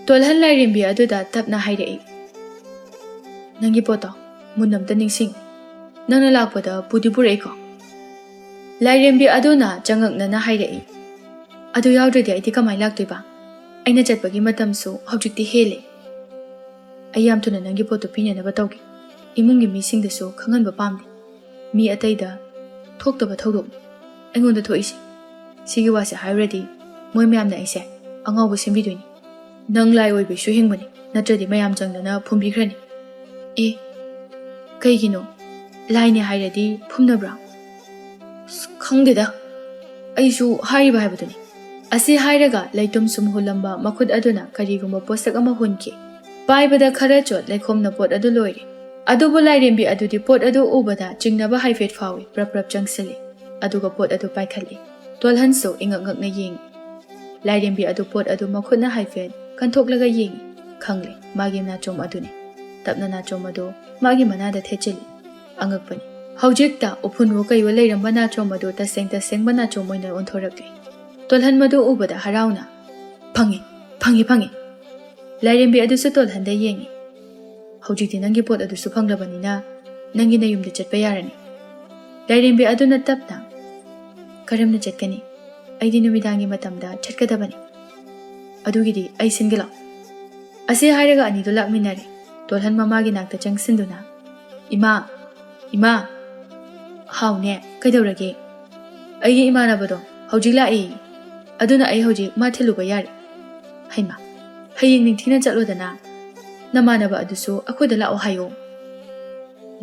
ꯇꯣꯜꯍꯟ ꯂꯥꯏꯔꯦꯝꯕꯤ ꯑꯗꯨꯗ ꯇꯞꯅ ꯍꯥꯏꯔꯛꯏ, "ꯅꯪꯒꯤ ꯄꯣꯠꯇꯣ ꯃꯨꯟꯅ ꯑꯝꯇ ꯅꯤꯡꯁꯤꯡ꯫ ꯅꯪꯅ ꯂꯥꯛꯄꯗ ꯄꯨꯗꯤ ꯄꯨꯔꯛꯏꯀꯣ?" ꯂꯥꯏꯔꯦꯝꯕꯤ ꯑꯗꯨꯅ ꯆꯉꯛꯅꯅ ꯍꯥꯏꯔꯛꯏ, "ꯑꯗꯨ ꯌꯥꯎꯗ꯭ꯔꯗꯤ ꯑꯩꯗꯤ ꯀꯃꯥꯏ ꯂꯥꯛꯇꯣꯏꯕ? ꯑꯩꯅ ꯆꯠꯄꯒꯤ ꯃꯇꯝꯁꯨ ꯍꯧꯖꯤꯛꯇꯤ ꯍꯦꯜꯂꯦ꯫ ꯑꯩ ꯌꯥꯝ ꯊꯨꯅ ꯅꯪꯒꯤ ꯄꯣꯠꯇꯨ ꯄꯤꯅꯅꯕ ꯇꯧꯒꯦ꯫ ꯏꯃꯨꯡꯒꯤ ꯃꯤꯁꯤꯡꯗꯁꯨ ꯈꯪꯍꯟꯕ ꯄꯥꯝꯗꯦ꯫ ꯃꯤ ꯑꯇꯩꯗ ꯊꯣꯛꯇꯕ ꯊꯧꯗꯣꯛꯅꯤ ꯑꯩꯉꯣꯟꯗ ꯊꯣꯛꯏꯁꯦ꯫ ꯁꯤꯒꯤ ꯋꯥꯁꯦ ꯍꯥꯏꯔꯨꯔꯗꯤ ꯃꯣꯏ ꯃꯌꯥꯝꯅ ꯑꯩꯁꯦ ꯑꯉꯥꯎꯕ ꯁꯦꯝꯕꯤꯗꯣꯏꯅꯤ꯫ ꯅꯪ ꯂꯥꯏ ꯑꯣꯏꯕꯩꯁꯨ ꯍꯤꯡꯕꯅꯤ, ꯅꯠꯇ꯭ꯔꯗꯤ ꯃꯌꯥꯝ ꯆꯪꯗꯅ ꯐꯨꯝꯕꯤꯈ꯭ꯔꯅꯤ꯫ ꯑꯦ, ꯀꯩꯒꯤꯅꯣ? ꯂꯥꯏꯅꯦ ꯍꯥꯏꯔꯗꯤ ꯐꯨꯝꯅꯕ꯭ꯔꯥ? ꯑꯁ, ꯈꯪꯗꯦꯗ, ꯑꯩꯁꯨ ꯍꯥꯏꯔꯤꯕ ꯍꯥꯏꯕꯗꯨꯅꯤ꯫ ꯑꯁꯤ ꯍꯥꯏꯔꯒ ꯂꯩꯇꯨꯝ ꯁꯨꯝ ꯍꯨꯜꯂꯝꯕ ꯃꯈꯨꯠ ꯑꯗꯨꯅ ꯀꯔꯤꯒꯨꯝꯕ ꯄꯣꯠꯁꯛ ꯑꯃ ꯍꯨꯟꯈꯤ꯫ ꯄꯥꯏꯕꯗ ꯈꯔ ꯆꯣꯠ ꯂꯩꯈꯣꯝꯅ ꯄꯣꯠ ꯑꯗꯨ ꯂꯣꯏꯔꯦ꯫ ꯑꯗꯨꯕꯨ ꯂꯥꯏꯔꯦꯝꯕꯤ ꯑꯗꯨꯗꯤ ꯄꯣꯠ ꯑꯗꯨ ꯎꯕꯗ ꯆꯤꯡꯅꯕ ꯍꯥꯏꯐꯦꯠ ꯐꯥꯎꯏ, ꯄ꯭ꯔꯞ ꯄ꯭ꯔꯞ ꯆꯪꯁꯤꯜꯂꯤ꯫ ꯑꯗꯨꯒ ꯄꯣꯠ ꯑꯗꯨ ꯄꯥꯏꯈꯠꯂꯤ꯫ ꯇꯣꯜꯍꯟꯁꯨ ꯏꯉꯛ ꯉꯛꯅ ꯌꯦꯡꯏ꯫ ꯂꯥꯏꯔꯦꯝꯕꯤ ꯑꯗꯨ ꯄꯣꯠ ꯑꯗꯨ ꯃꯈꯨꯠꯅ ꯍꯥꯏꯐꯦꯠ ꯀꯟꯊꯣꯛꯂꯒ ꯌꯦꯡꯏ꯫ ꯈꯪꯂꯦ, ꯃꯥꯒꯤ ꯅꯥꯆꯣꯝ ꯑꯗꯨꯅꯤ꯫ ꯇꯞꯅ ꯅꯥꯆꯣꯝ ꯑꯗꯨ ꯃꯥꯒꯤ ꯃꯅꯥꯗ ꯊꯦꯠꯆꯤꯜꯂꯤ꯫ ꯑꯉꯛꯄꯅꯤ꯫ ꯍꯧꯖꯤꯛꯇ ꯎꯐꯨꯟꯋꯣ ꯀꯩꯋꯣ ꯂꯩꯔꯝꯕ ꯅꯥꯆꯣꯝ ꯑꯗꯨ ꯇꯁꯦꯡ ꯇꯁꯦꯡꯕ ꯅꯥꯆꯣꯝ ꯑꯣꯏꯅ ꯑꯣꯟꯊꯣꯔꯛꯂꯦ꯫ ꯇꯣꯜꯍꯟ ꯃꯗꯨ ꯎꯕꯗ ꯍꯔꯥꯎꯅ, "ꯐꯪꯉꯤ, ꯐꯪꯉꯤ, ꯐꯪꯉꯤ!" ꯂꯥꯏꯔꯦꯝꯕꯤ ꯑꯗꯨꯁꯨ ꯇꯣꯜꯍꯟꯗ ꯌꯦꯡꯏ꯫ "ꯍꯧꯖꯤꯛꯇꯤ ꯅꯪꯒꯤ ꯄꯣꯠ ꯑꯗꯨꯁꯨ ꯐꯪꯂꯕꯅꯤꯅ ꯅꯪꯒꯤ ꯅꯌꯨꯝꯗ ꯆꯠꯄ ꯌꯥꯔꯅꯤ꯫" ꯂꯥꯏꯔꯦꯝꯕꯤ ꯑꯗꯨꯅ ꯇꯞꯅ, "ꯀꯔꯝꯅ ꯆꯠꯀꯅꯤ? ꯑꯩꯗꯤ ꯅꯨꯃꯤꯗꯥꯡꯒꯤ ꯃꯇꯝꯗ ꯆꯠꯀꯗꯕꯅꯤ꯫ ꯑꯗꯨꯒꯤꯗꯤ ꯑꯩ ꯁꯤꯟꯒꯦ ꯂꯥꯎ꯫" ꯑꯁꯤ ꯍꯥꯏꯔꯒ ꯑꯅꯤꯗꯨ ꯂꯥꯛꯃꯤꯟꯅꯔꯦ꯫ ꯇꯣꯜꯍꯟ ꯃꯃꯥꯒꯤ ꯅꯥꯛꯇ ꯆꯪꯁꯤꯟꯗꯨꯅ, "ꯏꯃꯥ, ꯏꯃꯥ!" "ꯍꯥꯎꯅꯦ, ꯀꯩꯗꯧꯔꯒꯦ?" "ꯑꯩꯒꯤ ꯏꯃꯥꯟꯅꯕꯗꯣ ꯍꯧꯖꯤꯛ ꯂꯥꯛꯑꯦ꯫ ꯑꯗꯨꯅ ꯑꯩ ꯍꯧꯖꯤꯛ ꯃꯥ ꯊꯤꯜꯂꯨꯕ ꯌꯥꯔꯦ꯫" "ꯍꯩꯃꯥ, ꯍꯌꯦꯡ ꯅꯤꯡꯊꯤꯅ ꯆꯠꯂꯣꯗꯅ꯫ ꯅꯃꯥꯟꯅꯕ ꯑꯗꯨꯁꯨ ꯑꯩꯈꯣꯏꯗ ꯂꯥꯛꯑꯣ ꯍꯥꯏꯌꯣ꯫"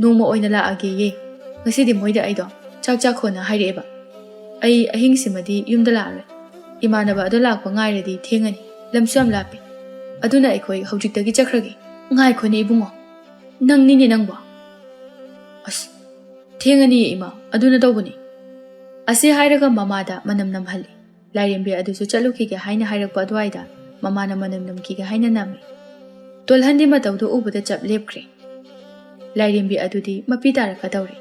"ꯅꯣꯡꯃ ꯑꯣꯏꯅ ꯂꯥꯛꯑꯒꯦꯌꯦ꯫ ꯉꯁꯤꯗꯤ ꯃꯣꯏꯗ ꯑꯩꯗꯣ ꯆꯥꯛ ꯆꯥꯈꯣꯅ ꯍꯥꯏꯔꯛꯑꯦꯕ꯫ ꯑꯩ ꯑꯍꯤꯡꯁꯤꯃꯗꯤ ꯌꯨꯝꯗ ꯂꯥꯛꯑꯔꯣꯏ꯫ ꯏꯃꯥꯟꯅꯕ ꯑꯗꯣ ꯂꯥꯛꯄ ꯉꯥꯏꯔꯗꯤ ꯊꯦꯡꯉꯅꯤ꯫ ꯂꯝꯁꯨ ꯌꯥꯝ ꯂꯥꯞꯄꯦ꯫ ꯑꯗꯨꯅ ꯑꯩꯈꯣꯏ ꯍꯧꯖꯤꯛꯇꯒꯤ ꯆꯠꯈ꯭ꯔꯒꯦ꯫" "ꯉꯥꯏꯈꯣꯅꯦ ꯏꯕꯨꯡꯉꯣ, ꯅꯪꯅꯤꯅꯦ ꯅꯪꯕꯣ?" "ꯑꯁ, ꯊꯦꯡꯉꯅꯤꯌꯦ ꯏꯃꯥ, ꯑꯗꯨꯅ ꯇꯧꯕꯅꯤ꯫" ꯑꯁꯤ ꯍꯥꯏꯔꯒ ꯃꯃꯥꯗ ꯃꯅꯝ ꯅꯝꯍꯜꯂꯤ꯫ ꯂꯥꯏꯔꯦꯝꯕꯤ ꯑꯗꯨꯁꯨ ꯆꯠꯂꯨꯈꯤꯒꯦ ꯍꯥꯏꯅ ꯍꯥꯏꯔꯛꯄ ꯑꯗꯨꯋꯥꯏꯗ ꯃꯃꯥꯅ ꯃꯅꯝ ꯅꯝꯈꯤꯒꯦ ꯍꯥꯏꯅ ꯅꯝꯃꯤ꯫ ꯇꯣꯜꯍꯟꯗꯤ ꯃꯇꯧꯗꯨ ꯎꯕꯗ ꯆꯞ ꯂꯦꯞꯈ꯭ꯔꯦ꯫ ꯂꯥꯏꯔꯦꯝꯕꯤ ꯑꯗꯨꯗꯤ ꯃꯄꯤ ꯇꯥꯔꯛꯀꯗꯧꯔꯦ꯫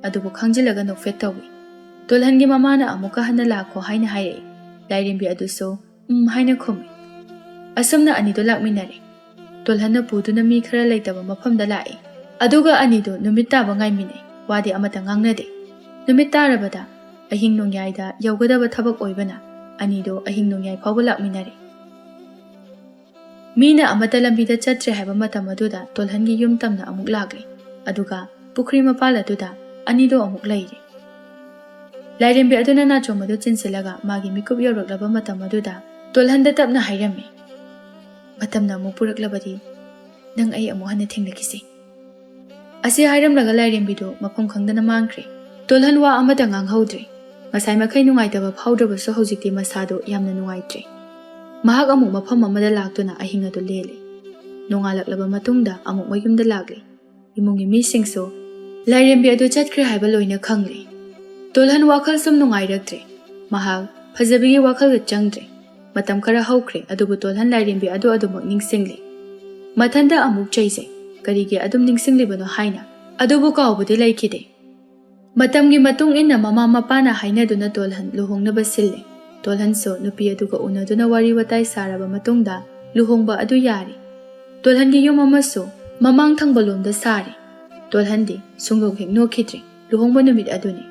ꯑꯗꯨꯕꯨ ꯈꯪꯖꯤꯜꯂꯒ ꯅꯣꯛꯐꯦꯠ ꯇꯧꯏ꯫ ꯇꯣꯜꯍꯟꯒꯤ ꯃꯃꯥꯅ ꯑꯃꯨꯛꯀ ꯍꯟꯅ ꯂꯥꯛꯈꯣ ꯍꯥꯏꯅ ꯍꯥꯏꯔꯛꯏ꯫ ꯂꯥꯏꯔꯦꯝꯕꯤ ꯑꯗꯨꯁꯨ "ꯎꯝ" ꯍꯥꯏꯅ ꯈꯨꯝꯃꯤ꯫ ꯑꯁꯨꯝꯅ ꯑꯅꯤꯗꯨ ꯂꯥꯛꯃꯤꯟꯅꯔꯦ꯫ ꯇꯣꯜꯍꯟꯅ ꯄꯨꯗꯨꯅ ꯃꯤ ꯈꯔ ꯂꯩꯇꯕ ꯃꯐꯝꯗ ꯂꯥꯛꯏ꯫ ꯑꯗꯨꯒ ꯑꯅꯤꯗꯨ ꯅꯨꯃꯤꯠ ꯇꯥꯕ ꯉꯥꯏꯃꯤꯟꯅꯩ꯫ ꯋꯥꯗꯤ ꯑꯃꯠꯇ ꯉꯥꯡꯅꯗꯦ꯫ ꯅꯨꯃꯤꯠ ꯇꯥꯔꯕꯗ ꯑꯍꯤꯡ ꯅꯣꯡꯌꯥꯏꯗ ꯌꯧꯒꯗꯕ ꯊꯕꯛ ꯑꯣꯏꯕꯅ ꯑꯅꯤꯗꯨ ꯑꯍꯤꯡ ꯅꯣꯡꯌꯥꯏ ꯐꯥꯎꯕ ꯂꯥꯛꯃꯤꯟꯅꯔꯦ꯫ ꯃꯤꯅ ꯑꯃꯠꯇ ꯂꯝꯕꯤꯗ ꯆꯠꯇ꯭ꯔꯦ ꯍꯥꯏꯕ ꯃꯇꯝ ꯑꯗꯨꯗ ꯇꯣꯜꯍꯟꯒꯤ ꯌꯨꯝ ꯇꯝꯅ ꯑꯃꯨꯛ ꯂꯥꯛꯂꯦ꯫ ꯑꯗꯨꯒ ꯄꯨꯈ꯭ꯔꯤ ꯃꯄꯥꯜ ꯑꯗꯨꯗ ꯑꯅꯤꯗꯨ ꯑꯃꯨꯛ ꯂꯩꯔꯦ꯫ ꯂꯥꯏꯔꯦꯝꯕꯤ ꯑꯗꯨꯅ ꯅꯥꯆꯣꯝ ꯑꯗꯨ ꯆꯤꯟꯁꯤꯜꯂꯒ ꯃꯥꯒꯤ ꯃꯤꯀꯨꯞ ꯌꯧꯔꯛꯂꯕ ꯃꯇꯝ ꯑꯗꯨꯗ ꯇꯣꯜꯍꯟꯗ ꯇꯞꯅ ꯍꯥꯏꯔꯝꯃꯤ, "ꯃꯇꯝꯅ ꯑꯃꯨꯛ ꯄꯨꯔꯛꯂꯕꯗꯤ ꯅꯪ ꯑꯩ ꯑꯃꯨꯛ ꯍꯟꯅ ꯊꯦꯡꯅꯈꯤꯁꯤ"꯫ ꯑꯁꯤ ꯍꯥꯏꯔꯝꯂꯒ ꯂꯥꯏꯔꯦꯝꯕꯤꯗꯨ ꯃꯐꯝ ꯈꯪꯗꯅ ꯃꯥꯡꯈ꯭ꯔꯦ꯫ ꯇꯣꯜꯍꯟ ꯋꯥ ꯑꯃꯠꯇ ꯉꯥꯡꯍꯧꯗ꯭ꯔꯦ꯫ ꯉꯁꯥꯏ ꯃꯈꯩ ꯅꯨꯡꯉꯥꯏꯇꯕ ꯐꯥꯎꯗ꯭ꯔꯕꯁꯨ ꯍꯧꯖꯤꯛꯇꯤ ꯃꯁꯥꯗꯨ ꯌꯥꯝꯅ ꯅꯨꯡꯉꯥꯏꯇ꯭ꯔꯦ꯫ ꯃꯍꯥꯛ ꯑꯃꯨꯛ ꯃꯐꯝ ꯑꯃꯗ ꯂꯥꯛꯇꯨꯅ ꯑꯍꯤꯡ ꯑꯗꯨ ꯂꯦꯜꯂꯤ꯫ ꯅꯣꯡꯉꯥꯜꯂꯛꯂꯕ ꯃꯇꯨꯡꯗ ꯑꯃꯨꯛ ꯃꯌꯨꯝꯗ ꯂꯥꯛꯂꯤ꯫ ꯏꯃꯨꯡꯒꯤ ꯃꯤꯁꯤꯡꯁꯨ ꯂꯥꯏꯔꯦꯝꯕꯤ ꯑꯗꯨ ꯆꯠꯈ꯭ꯔꯦ ꯍꯥꯏꯕ ꯂꯣꯏꯅ ꯈꯪꯂꯤ꯫ ꯇꯣꯜꯍꯟ ꯋꯥꯈꯜ ꯁꯨꯝ ꯅꯨꯡꯉꯥꯏꯔꯛꯇ꯭ꯔꯦ꯫ ꯃꯍꯥꯛ ꯐꯖꯕꯤꯒꯤ ꯋꯥꯈꯜꯗ ꯆꯪꯗ꯭ꯔꯦ꯫ ꯃꯇꯝ ꯈꯔ ꯍꯧꯈ꯭ꯔꯦ, ꯑꯗꯨꯕꯨ ꯇꯣꯜꯍꯟ ꯂꯥꯏꯔꯦꯝꯕꯤ ꯑꯗꯨ ꯑꯗꯨꯃꯛ ꯅꯤꯡꯁꯤꯡꯂꯤ꯫ ꯃꯊꯟꯇ ꯑꯃꯨꯛ ꯆꯩꯖꯩ꯫ ꯀꯔꯤꯒꯤ ꯑꯗꯨꯝ ꯅꯤꯡꯁꯤꯡꯂꯤꯕꯅꯣ ꯍꯥꯏꯅ꯫ ꯑꯗꯨꯕꯨ ꯀꯥꯎꯕꯗꯤ ꯂꯩꯈꯤꯗꯦ꯫ ꯃꯇꯝꯒꯤ ꯃꯇꯨꯡ ꯏꯟꯅ ꯃꯃꯥ ꯃꯄꯥꯅ ꯍꯥꯏꯅꯗꯨꯅ ꯇꯣꯜꯍꯟ ꯂꯨꯍꯣꯡꯅꯕ ꯁꯤꯜꯂꯦ꯫ ꯇꯣꯜꯍꯟꯁꯨ ꯅꯨꯄꯤ ꯑꯗꯨꯒ ꯎꯅꯗꯨꯅ ꯋꯥꯔꯤ ꯋꯥꯇꯥꯏ ꯁꯥꯔꯕ ꯃꯇꯨꯡꯗ ꯂꯨꯍꯣꯡꯕ ꯑꯗꯨ ꯌꯥꯔꯦ꯫ ꯇꯣꯜꯍꯟꯒꯤ ꯌꯨꯝ ꯑꯃꯁꯨ ꯃꯃꯥꯡ ꯊꯪꯕ ꯂꯣꯝꯗ ꯁꯥꯔꯦ꯫ ꯇꯣꯜꯍꯟꯗꯤ ꯁꯨꯡꯅꯣꯛ ꯍꯦꯛ ꯅꯣꯛꯈꯤꯗ꯭ꯔꯦ꯫ ꯂꯨꯍꯣꯡꯕ ꯅꯨꯃꯤꯠ ꯑꯗꯨꯅꯤ꯫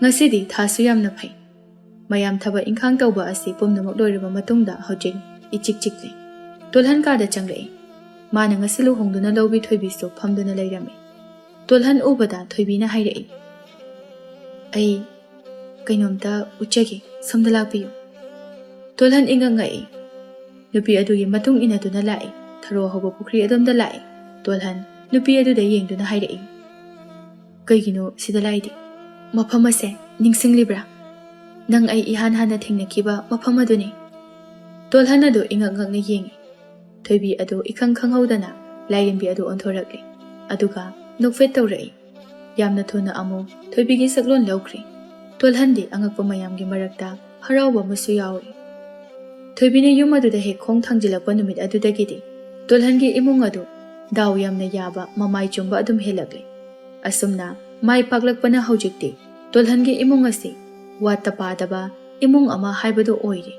ꯉꯁꯤꯗꯤ ꯊꯥꯁꯨ ꯌꯥꯝꯅ ꯐꯩ꯫ ꯃꯌꯥꯝ ꯊꯕꯛ ꯏꯪꯈꯥꯡ ꯇꯧꯕ ꯑꯁꯤ ꯄꯨꯝꯅꯃꯛ ꯂꯣꯏꯔꯕ ꯃꯇꯨꯡꯗ ꯍꯧꯖꯤꯛ ꯏꯆꯤꯛ ꯆꯤꯛꯂꯤ꯫ ꯇꯣꯜꯍꯟ ꯀꯥꯗ ꯆꯪꯂꯛꯏ꯫ ꯃꯥꯅ ꯉꯁꯤ ꯂꯨꯍꯣꯡꯗꯨꯅ ꯂꯧꯕꯤ ꯊꯣꯏꯕꯤꯁꯨ ꯐꯝꯗꯨꯅ ꯂꯩꯔꯝꯃꯤ꯫ ꯇꯣꯜꯍꯟ ꯎꯕꯗ ꯊꯣꯏꯕꯤꯅ ꯍꯥꯏꯔꯛꯏ, "ꯑꯩ ꯀꯩꯅꯣꯝꯇ ꯎꯠꯆꯒꯦ, ꯁꯣꯝꯗ ꯂꯥꯛꯄꯤꯌꯨ"꯫ ꯇꯣꯜꯍꯟ ꯏꯉꯛ ꯉꯛꯏ꯫ ꯅꯨꯄꯤ ꯑꯗꯨꯒꯤ ꯃꯇꯨꯡ ꯏꯟꯅꯗꯨꯅ ꯂꯥꯛꯏ꯫ ꯊꯔꯣ ꯍꯧꯕ ꯄꯨꯈ꯭ꯔꯤ ꯑꯗꯣꯝꯗ ꯂꯥꯛꯏ꯫ ꯇꯣꯜꯍꯟ ꯅꯨꯄꯤ ꯑꯗꯨꯗ ꯌꯦꯡꯗꯨꯅ ꯍꯥꯏꯔꯛꯏ, "ꯀꯩꯒꯤꯅꯣ ꯁꯤꯗ ꯂꯥꯛꯏꯗꯤ? ꯃꯐꯝ ꯑꯁꯦ ꯅꯤꯡꯁꯤꯡꯂꯤꯕ꯭ꯔꯥ? ꯅꯪ ꯑꯩ ꯏꯍꯥꯟ ꯍꯥꯟꯅ ꯊꯦꯡꯅꯈꯤꯕ ꯃꯐꯝ ꯑꯗꯨꯅꯤ"꯫ ꯇꯣꯜꯍꯟ ꯑꯗꯨ ꯏꯉꯛ ꯉꯛꯅ ꯌꯦꯡꯏ꯫ ꯊꯣꯏꯕꯤ ꯑꯗꯨ ꯏꯈꯪ ꯈꯪꯍꯧꯗꯅ ꯂꯥꯏꯔꯦꯝꯕꯤ ꯑꯗꯨ ꯑꯣꯟꯊꯣꯔꯛꯂꯦ꯫ ꯑꯗꯨꯒ ꯅꯣꯛꯐꯦꯠ ꯇꯧꯔꯛꯏ꯫ ꯌꯥꯝꯅ ꯊꯨꯅ ꯑꯃꯨꯛ ꯊꯣꯏꯕꯤꯒꯤ ꯁꯛꯂꯣꯟ ꯂꯧꯈ꯭ꯔꯦ꯫ ꯇꯣꯜꯍꯟꯗꯤ ꯑꯉꯛꯄ ꯃꯌꯥꯝꯒꯤ ꯃꯔꯛꯇ ꯍꯔꯥꯎꯕ ꯑꯃꯁꯨ ꯌꯥꯎꯔꯤ꯫ ꯊꯣꯏꯕꯤꯅ ꯌꯨꯝ ꯑꯗꯨꯗ ꯍꯦꯛ ꯈꯣꯡ ꯊꯥꯡꯖꯤꯜꯂꯛꯄ ꯅꯨꯃꯤꯠ ꯑꯗꯨꯗꯒꯤꯗꯤ ꯇꯣꯜꯍꯟꯒꯤ ꯏꯃꯨꯡ ꯑꯗꯨ ꯗꯥꯎ ꯌꯥꯝꯅ ꯌꯥꯕ, ꯃꯃꯥꯏ ꯆꯨꯝꯕ ꯑꯗꯨꯝ ꯍꯦꯜꯂꯛꯂꯦ꯫ ꯑꯁꯨꯝꯅ ꯃꯥꯏ ꯄꯥꯛꯂꯛꯄꯅ ꯍꯧꯖꯤꯛꯇꯤ ꯇꯣꯜꯍꯟꯒꯤ ꯏꯃꯨꯡ ꯑꯁꯤ ꯋꯥꯠꯇ ꯄꯥꯗꯕ ꯏꯃꯨꯡ ꯑꯃ ꯍꯥꯏꯕꯗꯨ ꯑꯣꯏꯔꯦ꯫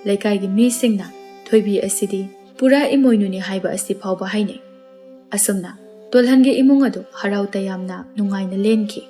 ꯂꯩꯀꯥꯏꯒꯤ ꯃꯤꯁꯤꯡꯅ ꯊꯣꯏꯕꯤ ꯑꯁꯤꯗꯤ ꯄꯨꯔꯥ ꯏꯃꯣꯏꯅꯨꯅꯤ ꯍꯥꯏꯕ ꯑꯁꯤ ꯐꯥꯎꯕ ꯍꯥꯏꯅꯩ꯫ ꯑꯁꯨꯝꯅ ꯇꯣꯜꯍꯟꯒꯤ ꯏꯃꯨꯡ ꯑꯗꯨ ꯍꯔꯥꯎ ꯇꯌꯥꯝꯅ ꯅꯨꯡꯉꯥꯏꯅ ꯂꯦꯟꯈꯤ꯫